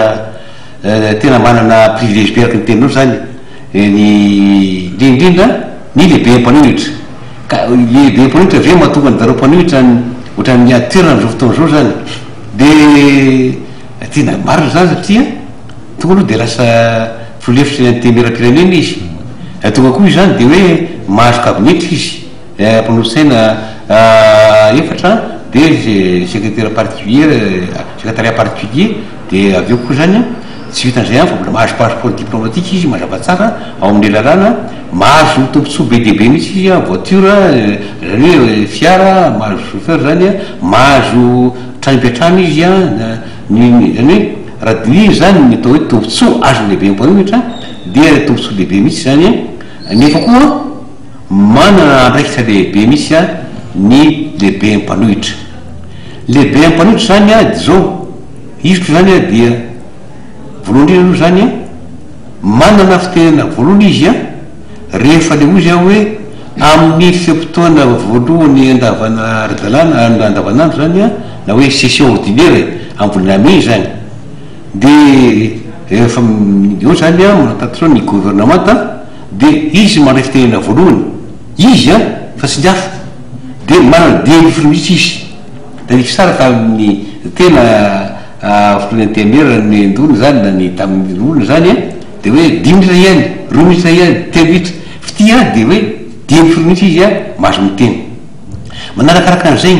Tena manana privilège be araka ny teninao zany ny indrindra indrindra ny lehibe mpanohitra. Ka lehibe mpanohitra ve mahatonga ny zareo mpanohitra ohatran'ny miady toerana amin'izao fotoana izao zany? De tena marina zany satria tonga aloha de lasa filoha lefitry ny antenimierampirenena izy. Tonga koa izy zany de hoe mahazo kabinetra izy. Mpanolotsaina efatra dia secrétaire particulier, secrétariat particulier, dia avy eo koa izany tsy vitan'izay ihany fa mbola mahazo passeport diplomatique izy mazava tsara ao amin'ilay lalàna, mahazo tombontsoa be dia be mihitsy izy, voiture, izany hoe fiara, mahazo chauffeur izany, mahazo trano ipetrahana izy, ny izany hoe raha dinihina izany ny atao hoe tombontsoa azon'ny lehibe mpanohitra dia tombontsoa lehibe mihitsy izany, nefa koa. Manana andraikitra lehibe mihitsy ny lehibe mpanohitra. Lehibe mpanohitra izany dia izao, izy aloha izany dia voalohany indrindra aloha izany manana fitenenana voalohany izy rehefa le hozy aho hoe amin'ny fe-potoana voalohany andavana ara-dalàna andavanandro izany na hoe session ordinaire e, amin'ny volana mey izany dia rehefa eo izany manatanteraka ny governemanta Dia izy mandray fitenena voalohany, izy an, fa tsy ny hafa, dia manana délivre mihitsy izy. Tadidio tsara tamin'ny tena filohan'ny antenimiera ny ndona izany na ny tamin'ny olona izany an, dia hoe dimy minitra ihany, roa minitra ihany, telo minitra, f'ity an dia hoe délivre mihitsy izy an. mahazo miteny. Manarakaraka an'izay,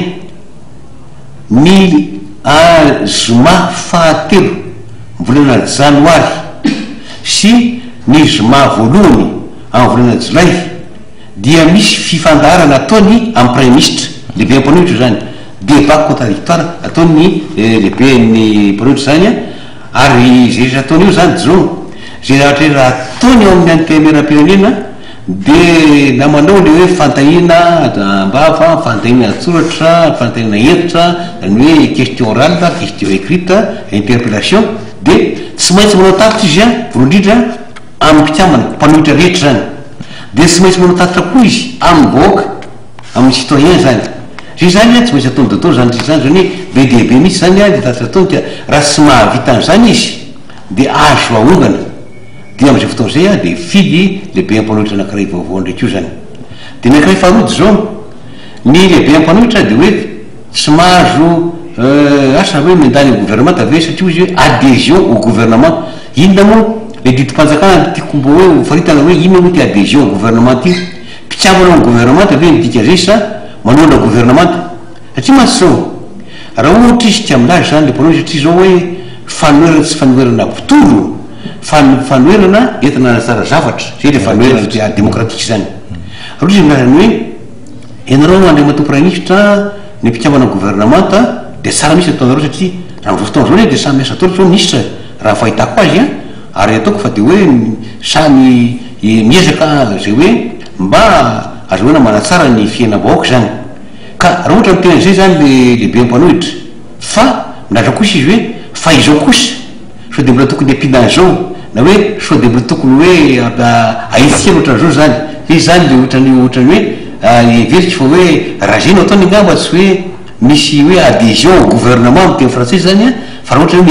ny zoma fahatelo volana janoary sy ny zoma voalohany amin'ny volana jolay dia misy fifandaharana ataony amin'ny praiminisitra, lehiben'ny mpanohitra izany, débat contradictoire ataon'ny lehiben'ny mpanohitra izany ary izay rehetra ataony eo izany zao, izay zavatra rehetra ataony ao amin'ny antenimierampirenena dia na manao ilay hoe fanontaniana am-bava, fanontaniana an-tsoratra, fanontaniana hentitra, izany hoe question orale, question écrite, interpellation, dia tsy maintsy manao tatitra izy voalohany indrindra amin'ny mpikambana, mpanohitra rehetra izany. Dia tsy maintsy manao tatitra koa izy amin'ny vahoaka, amin'ny citoyen izany. Izay izany tsy maintsy ataony daholo izany rehetra izany, izany hoe be dia be mihitsy izany ilay tatitra ataony ka raha tsy mahavita an'izany izy dia azo ahongana. Dia amin'izay fotoana izay aho dia hifidy lehibe mpanohitra anankiray vaovao indray koa izany. Dia ny anankiray faharoa dia izao, ny lehibe mpanohitra dia hoe tsy mahazo asa hoe miandany amin'ny gouvernemanta ve satria hoy izy hoe adhésion au gouvernement. Inona moa ilay didim-panjakana tiako mba hoe ho faritana hoe inona moa ity adhésion au gouvernement ity? Mpikambana ao amin'ny gouvernemanta ve no dikan'izay sa manohana gouvernemanta? Satria mantsy izao, raha ohatra izy tia milaza izany ilay mpanohitra satria izao hoe fanoherana tsy fanoherana mpitondro fa ny fanoherana entina hanatsara zavatra, izay ilay fanoherana dia demokratika izany. Raha ohatra izy milaza ny hoe ianareo Andriamatoa Praiminisitra, ny mpikambana governemanta dia tsara mihitsy ataonareo satria raha amin'izao fotoana izao anie dia samy miasa daholo izao ny minisitra raha ny fahitako azy an, ary ataoko fa dia hoe samy miezaka izay hoe mba azahoana manatsara ny fiainam-bahoaka izany. Ka raha ohatra miteny an'izay izany le lehibe mpanohitra fa milaza kosa izy hoe fa izao kosa sao dia mbola tokony ampiana an'izao na hoe sao dia mbola tokony hoe ahitsy kely ohatran'izao izany, zay izany le ohatran'ny ohatran'ny hoe heveriko fa hoe raha izay no ataony angamba tsy hoe misy hoe adhésion au gouvernement amin'ny teny frantsay izany an, fa raha ohatra hoe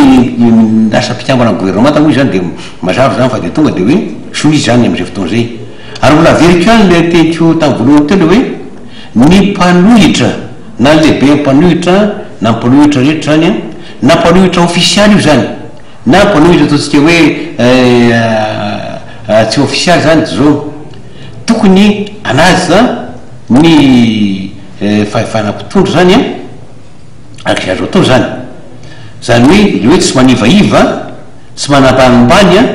lasa mpikambana amin'ny gouvernemanta moa izy izany dia mazava izany fa dia tonga dia hoe soa izy izany amin'izay fotoana izay. Ary mbola averiko ihany ilay teniko tamin'ny voalohany teo ilay hoe ny mpanohitra na ny lehiben'ny mpanohitra na ny mpanohitra rehetra izany an, na mpanohitra ofisialy io izany na mpanohitra ataontsika hoe tsy ofisialy izany dia izao, tokony hanaja ny fahefana mpitondra izany an, araka izay azo atao izany. Izany hoe ilay hoe tsy manivaiva, tsy manambanimbany an,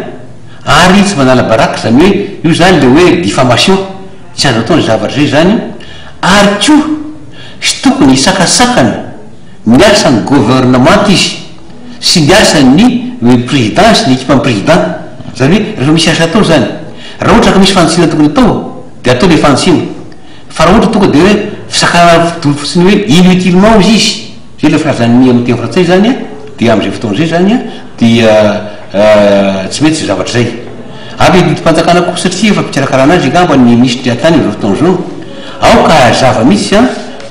ary tsy manala baraka, izany hoe io izany ilay hoe diffamation, tsy azo atao ny zavatra izay izany, ary koa tsy tokony hisakasakana ny asan'ny governemanta izy sy ny asan'ny président sy ny ekipan'ny président, izany hoe rehefa misy asa atao izany, raha ohatra ka misy fanitsiana tokony atao dia atao ilay fanitsiana, fa raha ohatra tonga dia hoe fisakanana fotsiny hoe inutilement hozy izy, Zay le filazan'ny amin'ny teny frantsay zany dia amin'izay fotoana izay zany dia tsy mety izay zavatra izay. Ary le didim-panjakana koa satria efa mpikarakarana azy angamba ny minisitry ny atany amin'izao fotoana izao, aoka hazava mihitsy an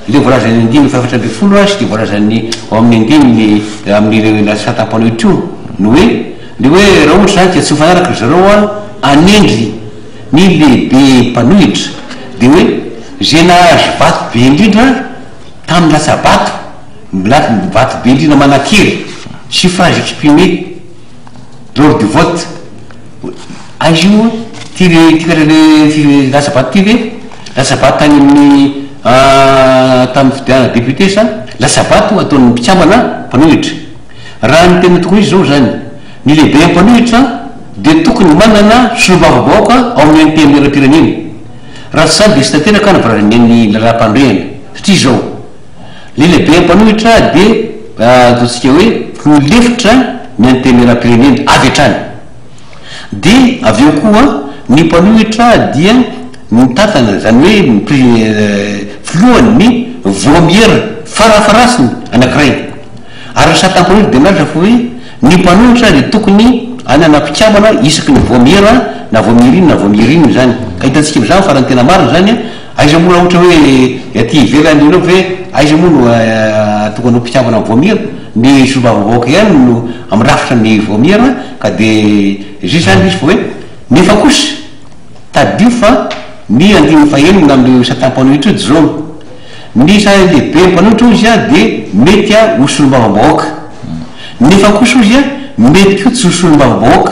le voalazan'ny andininy faha 14 sy le voalazan'ny ao amin'ny andininy amin'ny latsak'antampanohitra io ny hoe le hoe raha ohatra zany ka tsy mifanaraka ry zareo an hanendry ny lehibe mpanohitra dia hoe zay nahazo vato be indrindra Tamin'ny latsa-bato, milaky vato be indrindra manan-kery, suffrage exprimé lors du vote, aiza io ty le ty le latsa-bato ty ve? Latsa-bato tany amin'ny tamin'ny fifidianana député sa latsa-bato ataon'ny mpikambana mpanohitra? Raha ny tena tokony ho izy zao zany, ny lehiben'ny mpanohitra dia tokony manana solombavambahoaka ao amin'ny antenimierampirenena. Raha tsy izany dia tsy tanteraka ny voalazan'ny lalàmpanorenana. Satria izao, ny lehiben'ny mpanohitra dia ataontsika hoe ho lefitra ny antenimierampirenena avy hatrany. Dia avy eo koa ny mpanohitra dia mitantana, izany hoe ny filohan'ny vaomiera farafaharasiny anankiray. Ary ny sata mpanohitra dia milaza fa hoe ny mpanohitra dia tokony hanana mpikambana isaky ny vaomiera na vaomiera inona na vaomiera inona izany. Ka hitantsika amin'izany fa raha ny tena marina izany, aiza moa raha ohatra hoe aty ivelany ianao ve aiza moa no tokony ho mpikambana amin'ny vaomiera? Ny solombavambahoaka ihany no mirafitra ny vaomiera ka dia izay izany izy fa hoe nefa kosa tadidio fa ny andininy fahenina amin'io sata mpanohitra io dia izao, Ny isan'ny lehibe mpanohitra hozy a dia mety a ho solombavambahoaka. Nefa kosa hozy a mety koa tsy ho solombavambahoaka.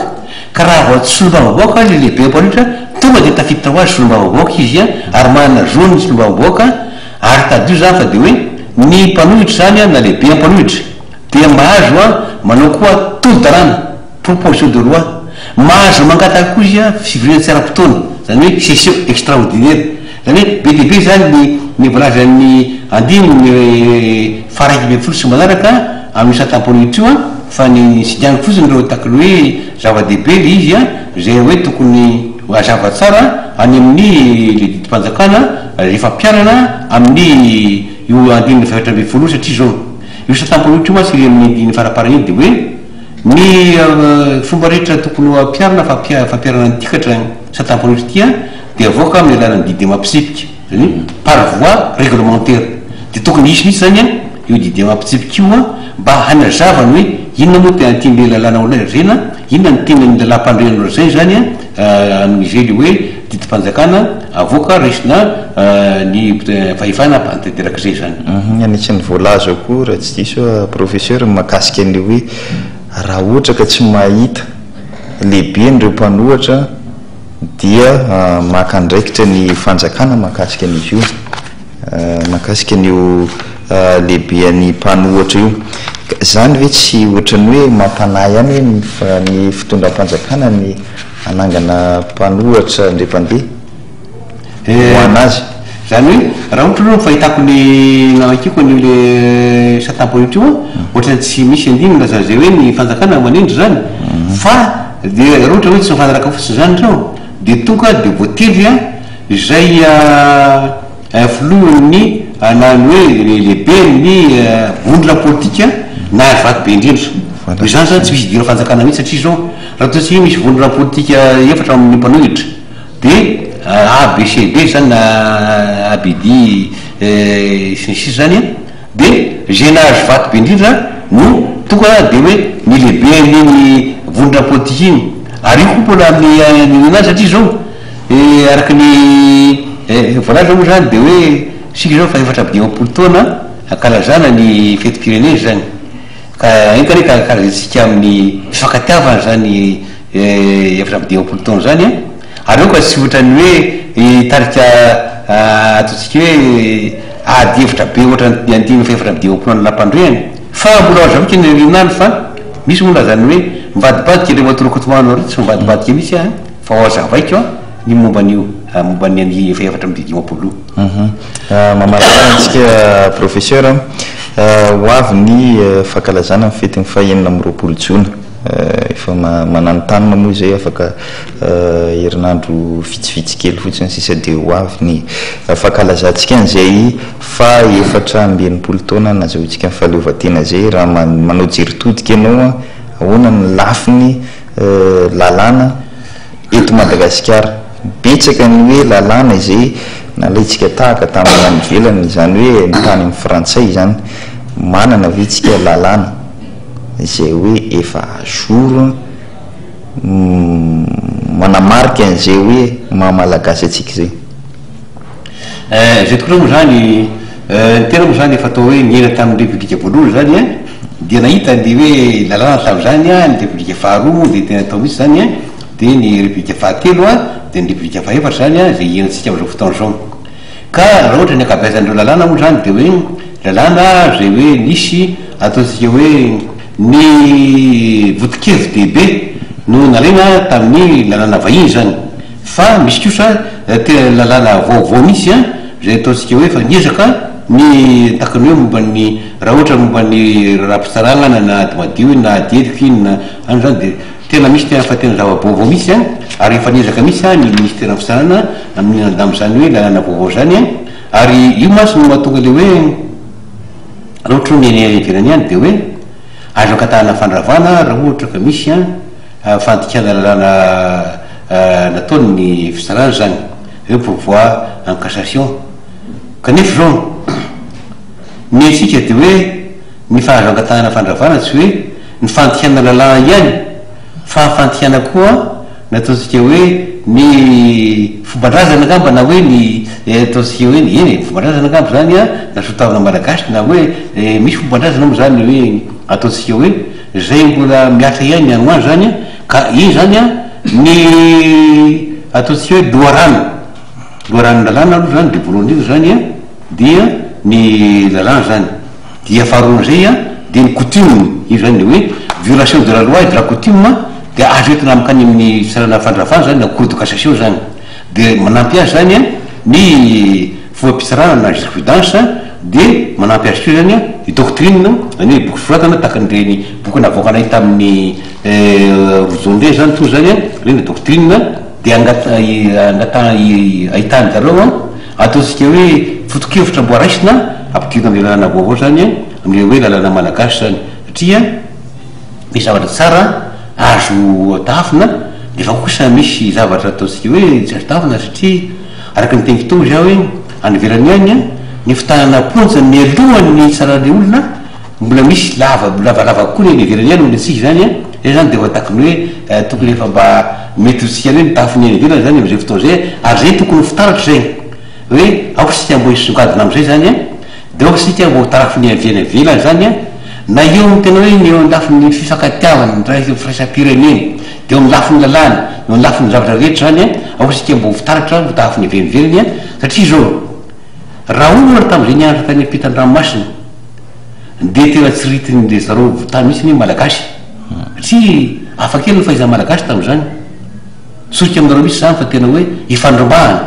Ka raha vao tsy solombavambahoaka ilay lehibe mpanohitra tonga dia tafiditra ho azy solombavambahoaka izy an, ary manana zo ny solombavambahoaka, ary tadidio izany fa dia hoe ny mpanohitra izany an, na lehibe mpanohitra dia mahazo an manao koa tolo-dalàna, proposition de loi, mahazo mangataka koa izy an fivoriana tsy ara-potoana, izany hoe session extraordinaire, izany hoe be dia be izany ny ny voalazan'ny andininy faha 11 sy manaraka amin'io satam-panohitra io an, fa ny singaniko fotsiny ireo takin'ny hoe zava-dehibe ilay izy an, izay hoe tokony ho hazava tsara any amin'ny ilay didim-panjakana rehefa ampiharana amin'ny io andininy faha 14 io satria izao io satam-panohitra io mantsy iry amin'ny andininy faraparany iny dia hoe ny fomba rehetra tokony ho ampiharina fampiharana ny tikatra satam-panohitra ity an dia avoaka amin'ny alalan'ny didy amam-pitsipika, izany hoe par voie réglementaire. Dia tokony hisy mihitsy izany an io didy amam-pitsipika io an mba hanazava ny hoe inona moa tena tian'ilay lalàna ho lazaina, inona no tian'ny lalàmpanorenana ho lazaina izany an amin'izay ilay hoe didim-panjakana avoaka raisina ny fahefana mpanatanteraka izay izany. Anisan'ny voalaza ao koa raha tsy diso aho Professeur ny mahakasika an'ilay hoe raha ohatra ka tsy mahita lehiben'ireo mpanohatra dia maka andraikitra ny fanjakana mahakasika an'izy io, mahakasika an'io lehiben'ny mpanohatra io. Ka izany ve tsy ohatran'ny hoe mampanahy ihany hoe ny fitondram-panjakana ny hanangana mpanohatra indray mpandeha ho an'azy? Izany hoe raha ohatra aloha ny fahitako ny namakiako an'io le satam-panohitra io an, ohatran'ny tsy misy andininy milaza an'izay hoe ny fanjakana manendry izany fa Dia raha ohatra hoe tsy mifanaraka fotsiny izany ireo dia tonga dia voatendry an izay filohan'ny na ny hoe lehiben'ny vondrona politika nahazo vato be indrindra. Noho izany izany tsy misy idiran'ny fanjakana mihitsy satria izao raha ataontsika hoe misy vondrona politika efatra ao amin'ny mpanohitra dia A, B, C, D izany na A, B, D sy ny sisa izany an. Dia izay nahazo vato be indrindra no tonga dia hoe ny lehiben'iny vondrona politika iny. Ary io koa mbola amin'ny an'iny satria izao araka ny voalaza moa izany dia hoe isika izao efa 54 taona ankalazana ny fetim-pirenena izany. Ka enga anie ka ankalazaintsika amin'ny fifankatiavana izany 54 taona izany an! Ary aoka tsy ohatran'ny hoe hitarika ataontsika hoe ady hevitra be ohatran'ny andininy faha 54 an'ny lampandriana. Fa mbola ho azavaiko ny aoriana any fa misy moa milaza ny hoe mivadibadika ireo Andriamatoa ireo, tsy mivadibadika mihitsy aho fa ho azavaiko ny momba an'io momba ny andininy faha 54 io. Mamarana antsika Professeur, ho avy ny fankalazana ny fetin'ny faha 26 jona. Efa mananontanona moa izay afaka herinandro vitsivitsy kely fotsiny sisa dia ho avy ny fankalazantsika an'izay faha 64 taona nazahoantsika ny fahaleovantena izay. Raha manao jery todika ianao, ahoana ny lafiny lalàna eto Madagasikara? Betsaka ny hoe lalàna izay nalaintsika tahaka tamin'ny any ivelany, izany hoe ny tany amin'ny frantsay izany. Manana ve isika lalàna? izay hoe efa à jour manamarika an'izay hoe maha malagasy antsika izay. Eh, izay tokoa moa izany, ny tena moa izany efa atao hoe niaina tamin'ny Repoblika voalohany izany an, dia nahita ny hoe lalàna tamin'izany an, ny Repoblika faharoa moa dia tena tao mihitsy izany an, dia ny Repoblika fahatelo an, dia ny Repoblika fahefatra izany an, izay iainantsika amin'izao fotoana izao. Ka raha ohatra ny ankabeazan'ireo lalàna moa izany dia hoe lalàna izay hoe nisy ataontsika hoe ny voto-kevi-dehibe no nalaina tamin'ny lalàna vahiny izany fa misy kosa tena lalàna vaovao mihitsy an izay ataontsika hoe efa niezaka ny tahaka ny hoe momba ny raha ohatra momba ny raharaham-pitsarana na ady madio iny na ady heloka iny na any izany dia Tena misy tena fa tena zava-baovao mihitsy an, ary efa niezaka mihitsy an ny ministeran'ny fitsarana amin'ny nandamina izany hoe lalàna vaovao izany an, ary io mantsy no mahatonga ilay hoe raha ohatra hoe ny any ivelany any dia hoe azo angatahana fandravana raha ohatra ka misy an fandikana lalàna nataon'ny fitsarana izany, hoe pourvoi en cassation, kanefa izao ny antsika dia hoe ny fahazo angatahana fandravana tsy hoe Ny fandikana lalàna ihany fa fandikana koa ny ataontsika hoe ny fomban-drazana angamba na hoe ny ataontsika hoe ny, eny e, fomban-drazana angamba izany an, na soatoavina malagasy na hoe misy fomban-drazana moa izany hoe ataontsika hoe izay mbola mihatra ihany ny any ho any izany an, ka iny izany an ny. ataontsika hoe loharano, loharanon'ny lalàna aloha zany dia voalohany indrindra zany an dia ny lalàna zany, dia faharoan'izay an dia ny coutume, io zany le hoe violation de la loi et de la coutume dia azo entina mankany amin'ny fitsarana fandravana zany na cour de cassation zany, dia manampy azy zany an ny fomba-pitsarana na jurisprudence dia manampy azy koa zany an ny doctrine, zany hoe boky soratana tahaka an'ireny boky navoakanay tamin'ny Rojon ireny zany toa zany an, ireny ny doctrine dia angata- ahitan-dry zareo an, ataontsika hoe foto-kevitra mbo raisina ampidirina amin'ilay lalàna vaovao zany an, amin'ilay hoe lalàna malagasy zany, satria misy zavatra tsara azo tahafina nefa kosa misy zavatra ataontsika hoe tsy azo tahafina satria araka ny teniko teo za hoe any ivelany any an, ny fitanana am-ponja mialohan'ny hitsarana olona Mbola misy lava, lavalava kokoa ny any ivelany any noho ny antsika izany an! Izay izany dia efa tahaka ny hoe tokony efa mba mety ho tsika hoe mitafy ny any ivelany izany amin'izay fotoana izay ary izay tokony ho fitaratra izay hoe aoka isika mbo hisongadina amin'izay izany an! Dia aoka isika mbo ho tarafin'ny avy any ivelany izany an! Na eo amin'ny tena hoe ny eo amin'ny lafiny fifankatiavana, ny firaisam-pirenena, dia eo amin'ny lafiny lalàna, eo amin'ny lafiny zavatra rehetra izany an! Aoka isika mbo ho fitaratra ho tahafin'ny avy any ivelany an! Satria izao, raha ohatra tamin'izay nianatra tany ampitan-dranomasina, Dia tena tsy ritin'ny zareo tany mihitsy anie ny Malagasy satria hafa kely ny fahaizan'ny Malagasy tamin'izany. Tsoriko aminareo mihitsy izany fa tena hoe ifandrombahana.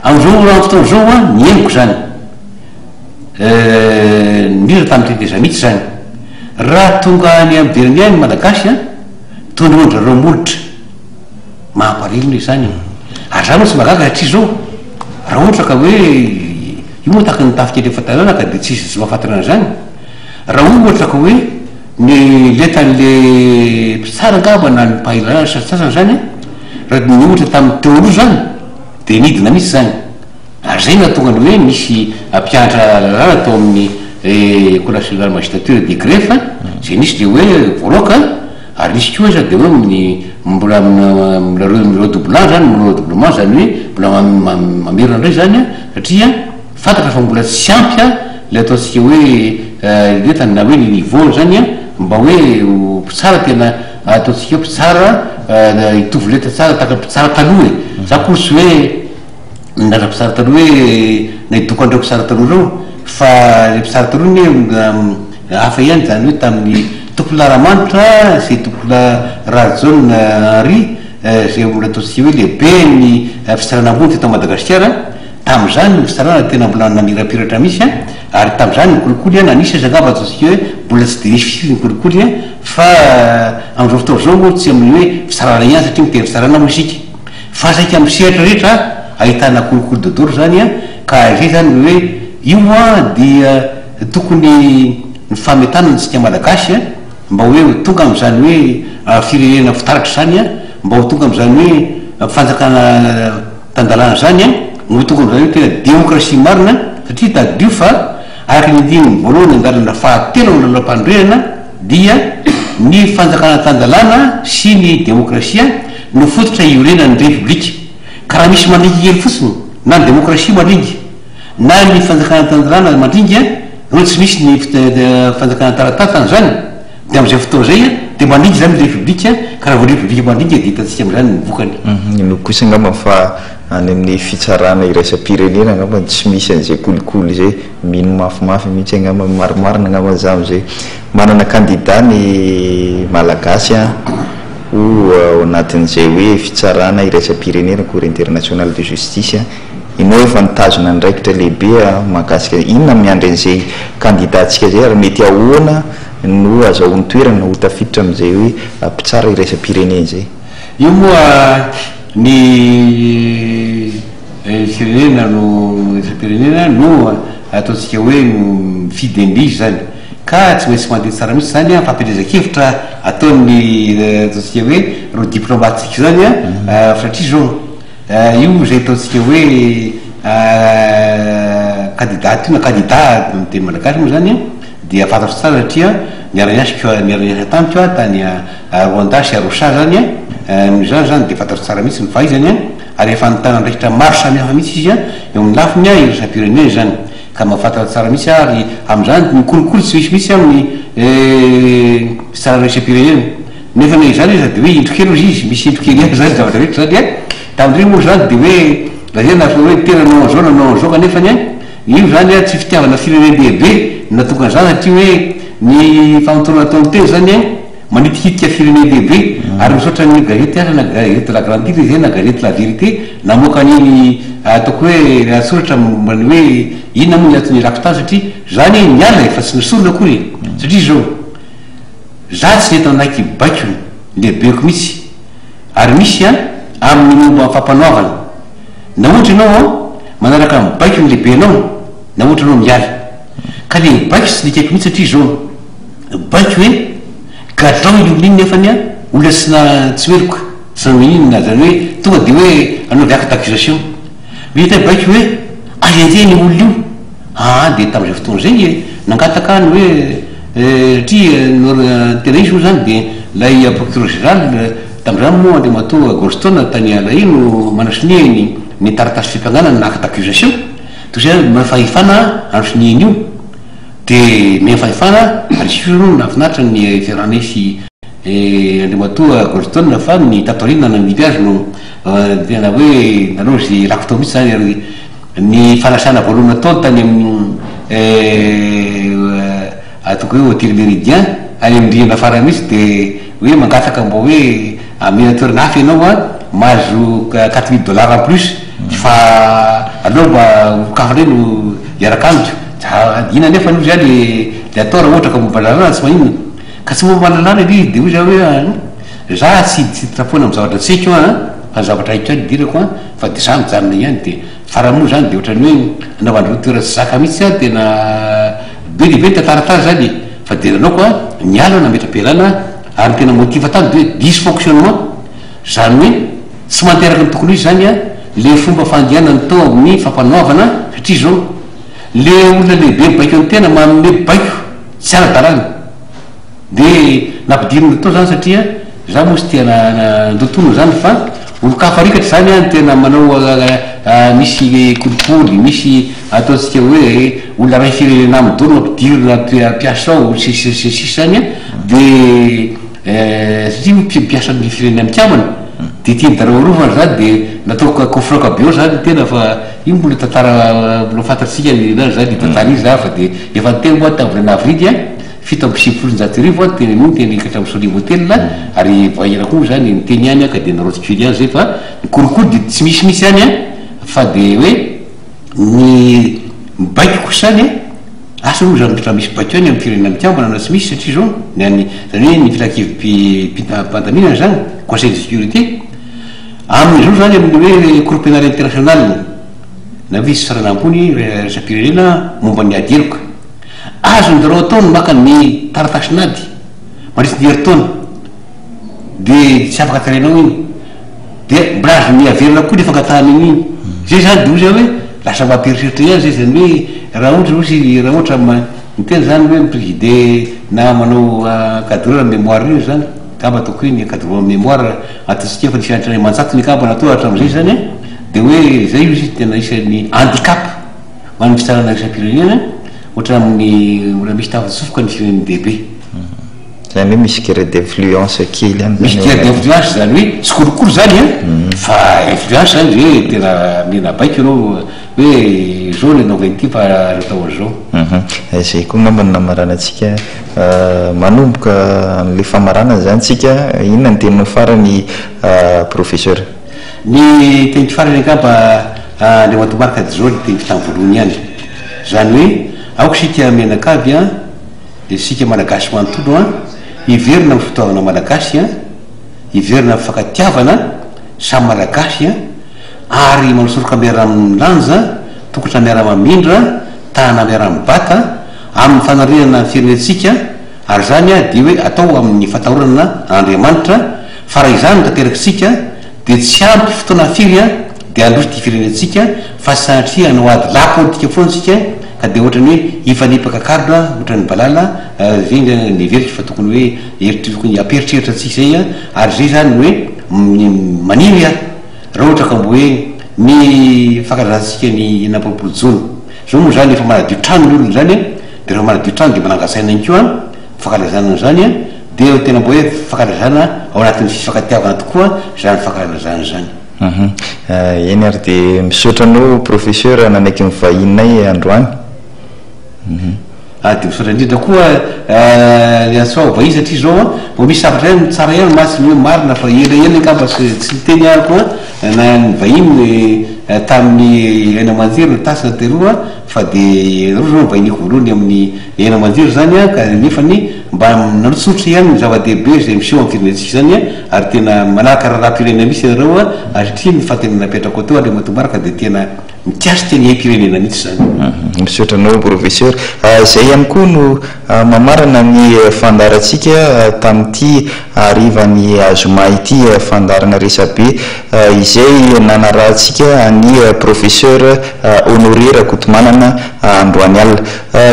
Amin'izao amin'ny fotoana izao an, ny henoko izany, indrindra tamin'ny tetezamita izany, raha tonga any am-beriny any ny Malagasy an, tondroin-dry zareo molotra. Mampalahelo izany e! Ary zany moa tsy mahagaga satria zao raha ohatra ka hoe io moa tahaka ny tafika eto efa-tanàna ka dia tsisy tsy mahafantatra an'izany, raha ohatra ka hoe ny lentan'le mpitsara angamba na ny mpahay lalàna sasantsasany zany raha ny ohatra tamin'ny teo aloha zany dia nidina mihitsy zany, ary zay no nahatonga ny hoe nisy mpianatra lalàna tao amin'ny Ecole nationale magistrature de greffe zay nisy le hoe voaroaka. Ary nisy koa aza dia hoe ny mbola mbola redoublant zany, redoublement zany hoe mbola mamerina indray zany an, satria fantatra fa mbola tsy ampy an ilay ataontsika hoe lentany na hoe ny niveau-ny zany an, mba hoe ho mpitsara tena ataontsika hoe mpitsara hitovy lenta tsara tahaka ny mpitsara taloha e! Za akory tsy hoe Nilaza mpitsara taloha hoe naidoko an'ireo mpitsara taloha ireo fa ilay mpitsara taloha anie hafa ihany izany hoe tamin'ny Tompolahy Ramanitra sy Tompolahy Rajaona Henri izay mbola ataontsika hoe lehiben'ny fitsarana ambony teto Madagasikara, tamin'izany ny fitsarana tena mbola namirapiratra mihitsy ary tamin'izany ny kolikoly na nisy aza angamba ataontsika hoe mbola tsy dia nisy firy ny kolikoly fa amin'izao fotoana izao moa tsy amin'ny hoe fitsarana ihany satria miteny fitsarana moa isika. Fa saika amin'ny sehatra rehetra ahitana kolikoly dodoro izany an, ka izay izany ny hoe io an dia tokony ny fametanana antsika Malagasy an, mba hoe ho tonga amin'izany hoe firenena fitaratra izany an, mba ho tonga amin'izany hoe fanjakana tan-dalàna izany an, mba ho tonga amin'izany hoe tena demokrasia marina, satria tadidio fa araka ny andininy voalohany andalana fahatelo amin'ny lalàmpanorenana dia ny fanjakana tan-dalàna sy ny demokrasia no fototra iorenan'ny Repoblika. Ka raha misy mandringa kely fotsiny, na ny demokrasia mandringa, na ny fanjakana tan-dalàna mandringa, ireo tsy misy ny fanjakana taratatana izany, dia amin'izay fotoana izay dia mandringa izany ny Repoblika, ka raha vao ny Repoblika mandringa dia hitantsika amin'izany ny vokany. Inoako kosa angamba fa any amin'ny fitsarana iraisam-pirenena angamba tsy misy an'izay kolikoly izay. Mino mafimafy mihitsy angamba, marimarina angamba za amin'izay. Manana kandida ny Malagasy an! Ho ao anatin'izay hoe fitsarana iraisam-pirenena, Cour internationale de justice, ianao efa nitazona andraikitra lehibe mahakasika inona no miandry an'izay candidat-ntsika izay ary mety ahoana no azahoany toerana ho tafiditra amin'izay hoe mpitsara iraisam-pirenena izay? Io moa ny firenena no iraisam-pirenena no ataontsika hoe mifidy an'ilay izy izany. Ka tsy maintsy mandeha tsara mihitsy izany an, fampielezan-kevitra ataon'ny ataontsika hoe ireo diplomates-tsika izany an, satria izao io izay ataontsika hoe candidat io na candidat amin'ny teny malagasy moa izany an, dia fantatro tsara satria niara-niasa niara-niasa tamiko aho tany Rwanda sy Arusha izany an, noho izany izany dia fantatro tsara mihitsy ny fahaizany an, ary efa nitana andraikitra maro samihafa mihitsy izy an, eo amin'ny lafiny iraisam-pirenena izany. Ka mahafantatra tsara mihitsy aho ary amin'izany ny kolikoly tsy misy mihitsy amin'ny fitsarana iraisam-pirenena. Nefa na izany aza dia hoe indro kely hozy izy, misy indro kely ihany izany zavatra rehetra izany an! Tamin'ireny moa izany dia hoe lazaina fa hoe tena nanao an'izao nanao an'izao kanefany an, io izany an tsy fitiavana firenen-dehibe no nahatonga an'izany satria hoe ny famotorana ataon'ny tena izany an manitikitika firenen-dehibe ary misaotra ny gazety aza na gazety la grande ile izay na gazety la vérité namoaka an'iny ataoko hoe lahatsoratra momba ny hoe inona moa ny antony nilako tany satria za anie niala e fa tsy nesorina akory e satria izao Za tsy nety nanaiky baiko ny lehibeko mihitsy ary misy an amin'ny momba ny fampanoavana na ohatra ianao an manaraka ny baiko ny lehibenao na ohatra anao miala ka le baiko tsy nekeko mihitsy satria zao baiko hoe gadrao iny olona iny nefany an olona tsy na tsy meloka tsy nanao inona zany hoe tonga de hoe anaovy acte d'accusation Vita baiko hoe aiza indray iny olona io? Aa dia tamin'izay fotoana izay e, nangataka ahy ny hoe satria ny tena izy moa izany dia ilay procureur général tamin'izany moa Andriamatoa Goldstone tany Alai no manasonia ny ny taratasy fiampanganana na acte d'accusation, toy izay manana fahefana hanasonia an'io dia nomena fahefana ary izy koa aloha nahafinaritra ny fiarahanay sy Andriamatoa Goldstone fa ny tato aoriana nandidy azy no Tena hoe nanao izay rakotra mihitsy izany ary ny fanasana voalohany nataony tany amin'ny ataoko hoe Hôtel Méridien any amin'ny rihana farany mihitsy dia hoe mangataka mba hoe amena toerana hafa ianao an, mahazo 4000 dollars en plus fa aleo mba olon-kafa indray no hiaraka amiko. Inona anefa aloha izany le atao raha ohatra ka momba lalàna tsy maninona. Ka tsy momba lalàna ve izy dia hoy za hoe an, za tsy hiditra foana amin'ny zavatra tsy haiko an, fa ny zavatra haiko ihany idirako an, fa dia za mijanona ihany dia farany moa zany dia ohatran'ny hoe anaovandreo toerana tsy zaka mihitsy an, tena be dia be ny tantara tany zany e, fa dia nanaoko an, niala aho nametra-pialana ary ny tena motif tany dia hoe dysfonctionnement, zany hoe tsy mandeha araka ny tokony ho izy zany an, le fomba fandehanany tao amin'ny fampanoavana satria zao le olona lehibe mibaiko ny tena manome baiko Tsy ara-dalàna. Dia nampidirina tao zany satria za moa tsy tia nandotoana zany fa olon-kafa rikatra zany an tena manao misy kolikoly, misy ataontsika hoe olona ray firenena aminy daholo no ampidirina mpiasa ao sy ny sisa sy ny sisa zany an, dia satria moa mpiasa amin'ny firenena mikambana dia tian'i zareo arovana zany dia natao coffre be ao zany ny tena fa io mbola tantara mbola fantatsika ny anazy zany io tantara io zany fa dia Efa niteny moa aho tamin'ny volana avrily a, 1997 aho niteny an'io, niteny ka hatramin'ny Solive Hotel ary voahira koa moa izany, niteny ihany aho ka dia narotsiko kely ihany izay fa ny kolikoly dia tsy misy mihitsy any an, fa dia hoe ny mibaiko kosa izany an, asa aloha izany raha misy baiko ihany amin'ny Firenena Mikambana na tsy misy satria izao ny an'ny, izany hoe ny filankevi-pandaminana izany, Conseil de sécurité, amin'izao izany amin'ny hoe Cour pénale internationale. Na hoe fitsarana ambony iraisam-pirenena momba ny ady heloka. Azon'ny zareo atao ny maka ny taratasin'ady mandritra ny herintaona dia tsy afaka taraina ao iny. Dia mbola azony averina koa ilay fangatahana iny. Izay izany dia hoy za hoe lasa mampieritreritra ihany izay izany hoe raha ohatra hozy raha ohatra miteny izany hoe mi-présider na manao encadreur mémoire iny izany, angamba ataoko hoe ny encadrement mémoire ataontsika efa nisy hatrany aman-jatony angamba natao hatramin'izay izany an. Dia hoe izay ozy izy tena isan'ny handicap ho an'ny fitsarana iraisam-pirenena ohatra amin'ny mbola misy tafatsofoka ny firenen-dehibe. Izany hoe misy guerre d'influence kely ihany Misy izany guerre ao anatiny. d'influence izany hoe tsy kolikoly izany an, fa influence izany hoe tena omena baiko ianao hoe izao ny anaovy an'ity fa aza atao an'izao. Izay koa angamba no namaranantsika. Manomboka an'ilay famaranana izany isika. Inona ny teninao farany Professeur? Ny teniko farany angamba Andriamatoa Marc dia izao ny teniko tamin'ny voalohany ihany. Izany hoe aoka isika mianakavy an, dia isika Malagasy manontolo an, hiverina amin'ny fitaovana Malagasy an, hiverina amin'ny fifankatiavana samy Malagasy an, ary manao soroka miara-milanja, tongotra miara-mamindra, tanana miara-mibata amin'ny fanarenana ny firenentsika, ary izany dia hoe atao amin'ny fatahorana an'Andriamanitra, Fa raha izany no tanterakitsika dia tsy ampy fotoana firy dia handroso ity firenentsika fa sanatria hanao ady lahy politika foana isika ka dia ohatran'ny hoe hifanipaka karona ohatran'ny valala zay ny heveriko fa tokony hoe eritr tokony hampieritreritra antsika zay ary zay zany ny hoe maniry aho raha ohatra ka mbo hoe ny fankalazantsika ny 26 jona zao moa zany efa manadio trano ny olona zany dia rehefa manadio trano dia manangan-tsaina ihany koa fankalazana an'izany. Dia tena mba hoe fankalazana ao anatin'ny fifankatiavana tokoa izany fankalazana izany. Hum. Eny ary dia misaotra anao Professeur nanaiky ny vahininay androany. Hum. Ah dia misaotra indrindra koa ny antsoa vahiny satria izao an, vao misy zavatra ihany tsara ihany mantsy ny hoe marina fa ela ela angamba tsy tsy niteny ahako an, na ny vahiny tamin'ny haino aman-jery no tasina teroa fa dia ianareo izao no vahiniko voalohany amin'ny haino aman-jery izany an, ka nefany mba nanotsotra ihany ny zava-dehibe izay miseho amin'ny firenentsika izany an, ary tena manaraka raharaham-pirenena mihitsy ianareo an, ary satria ny fanontaniana napetrako teo Andriamatoa Marc dia tena Mikasika ny aim-pirenena mihitsy izany. Misaotra anao Professeur. Izay ihany koa no mamarana ny fandaharantsika tamin'ity harivan'ny zoma ity, fandaharana resabe izay nanarahantsika an'i Professeur Honoré Rakotomanana androany alina.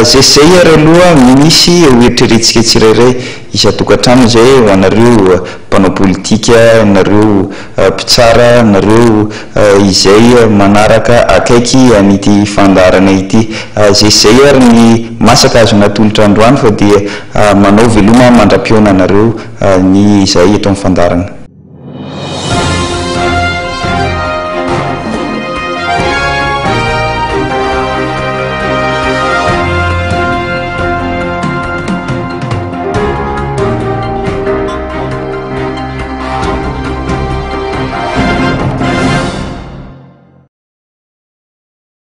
Izay sy izay ary aloha misy ho eritreretintsika tsirairay isan-tokantrano izay ho anareo mpanao politika, nareo mpitsara, nareo izay manaraka akaiky an'ity fandaharana ity. Izay sy izay ary ny masaka azo natolotra androany fa dia manao veloma mandra-pihaona anareo ny izahay eto amin'ny fandaharana.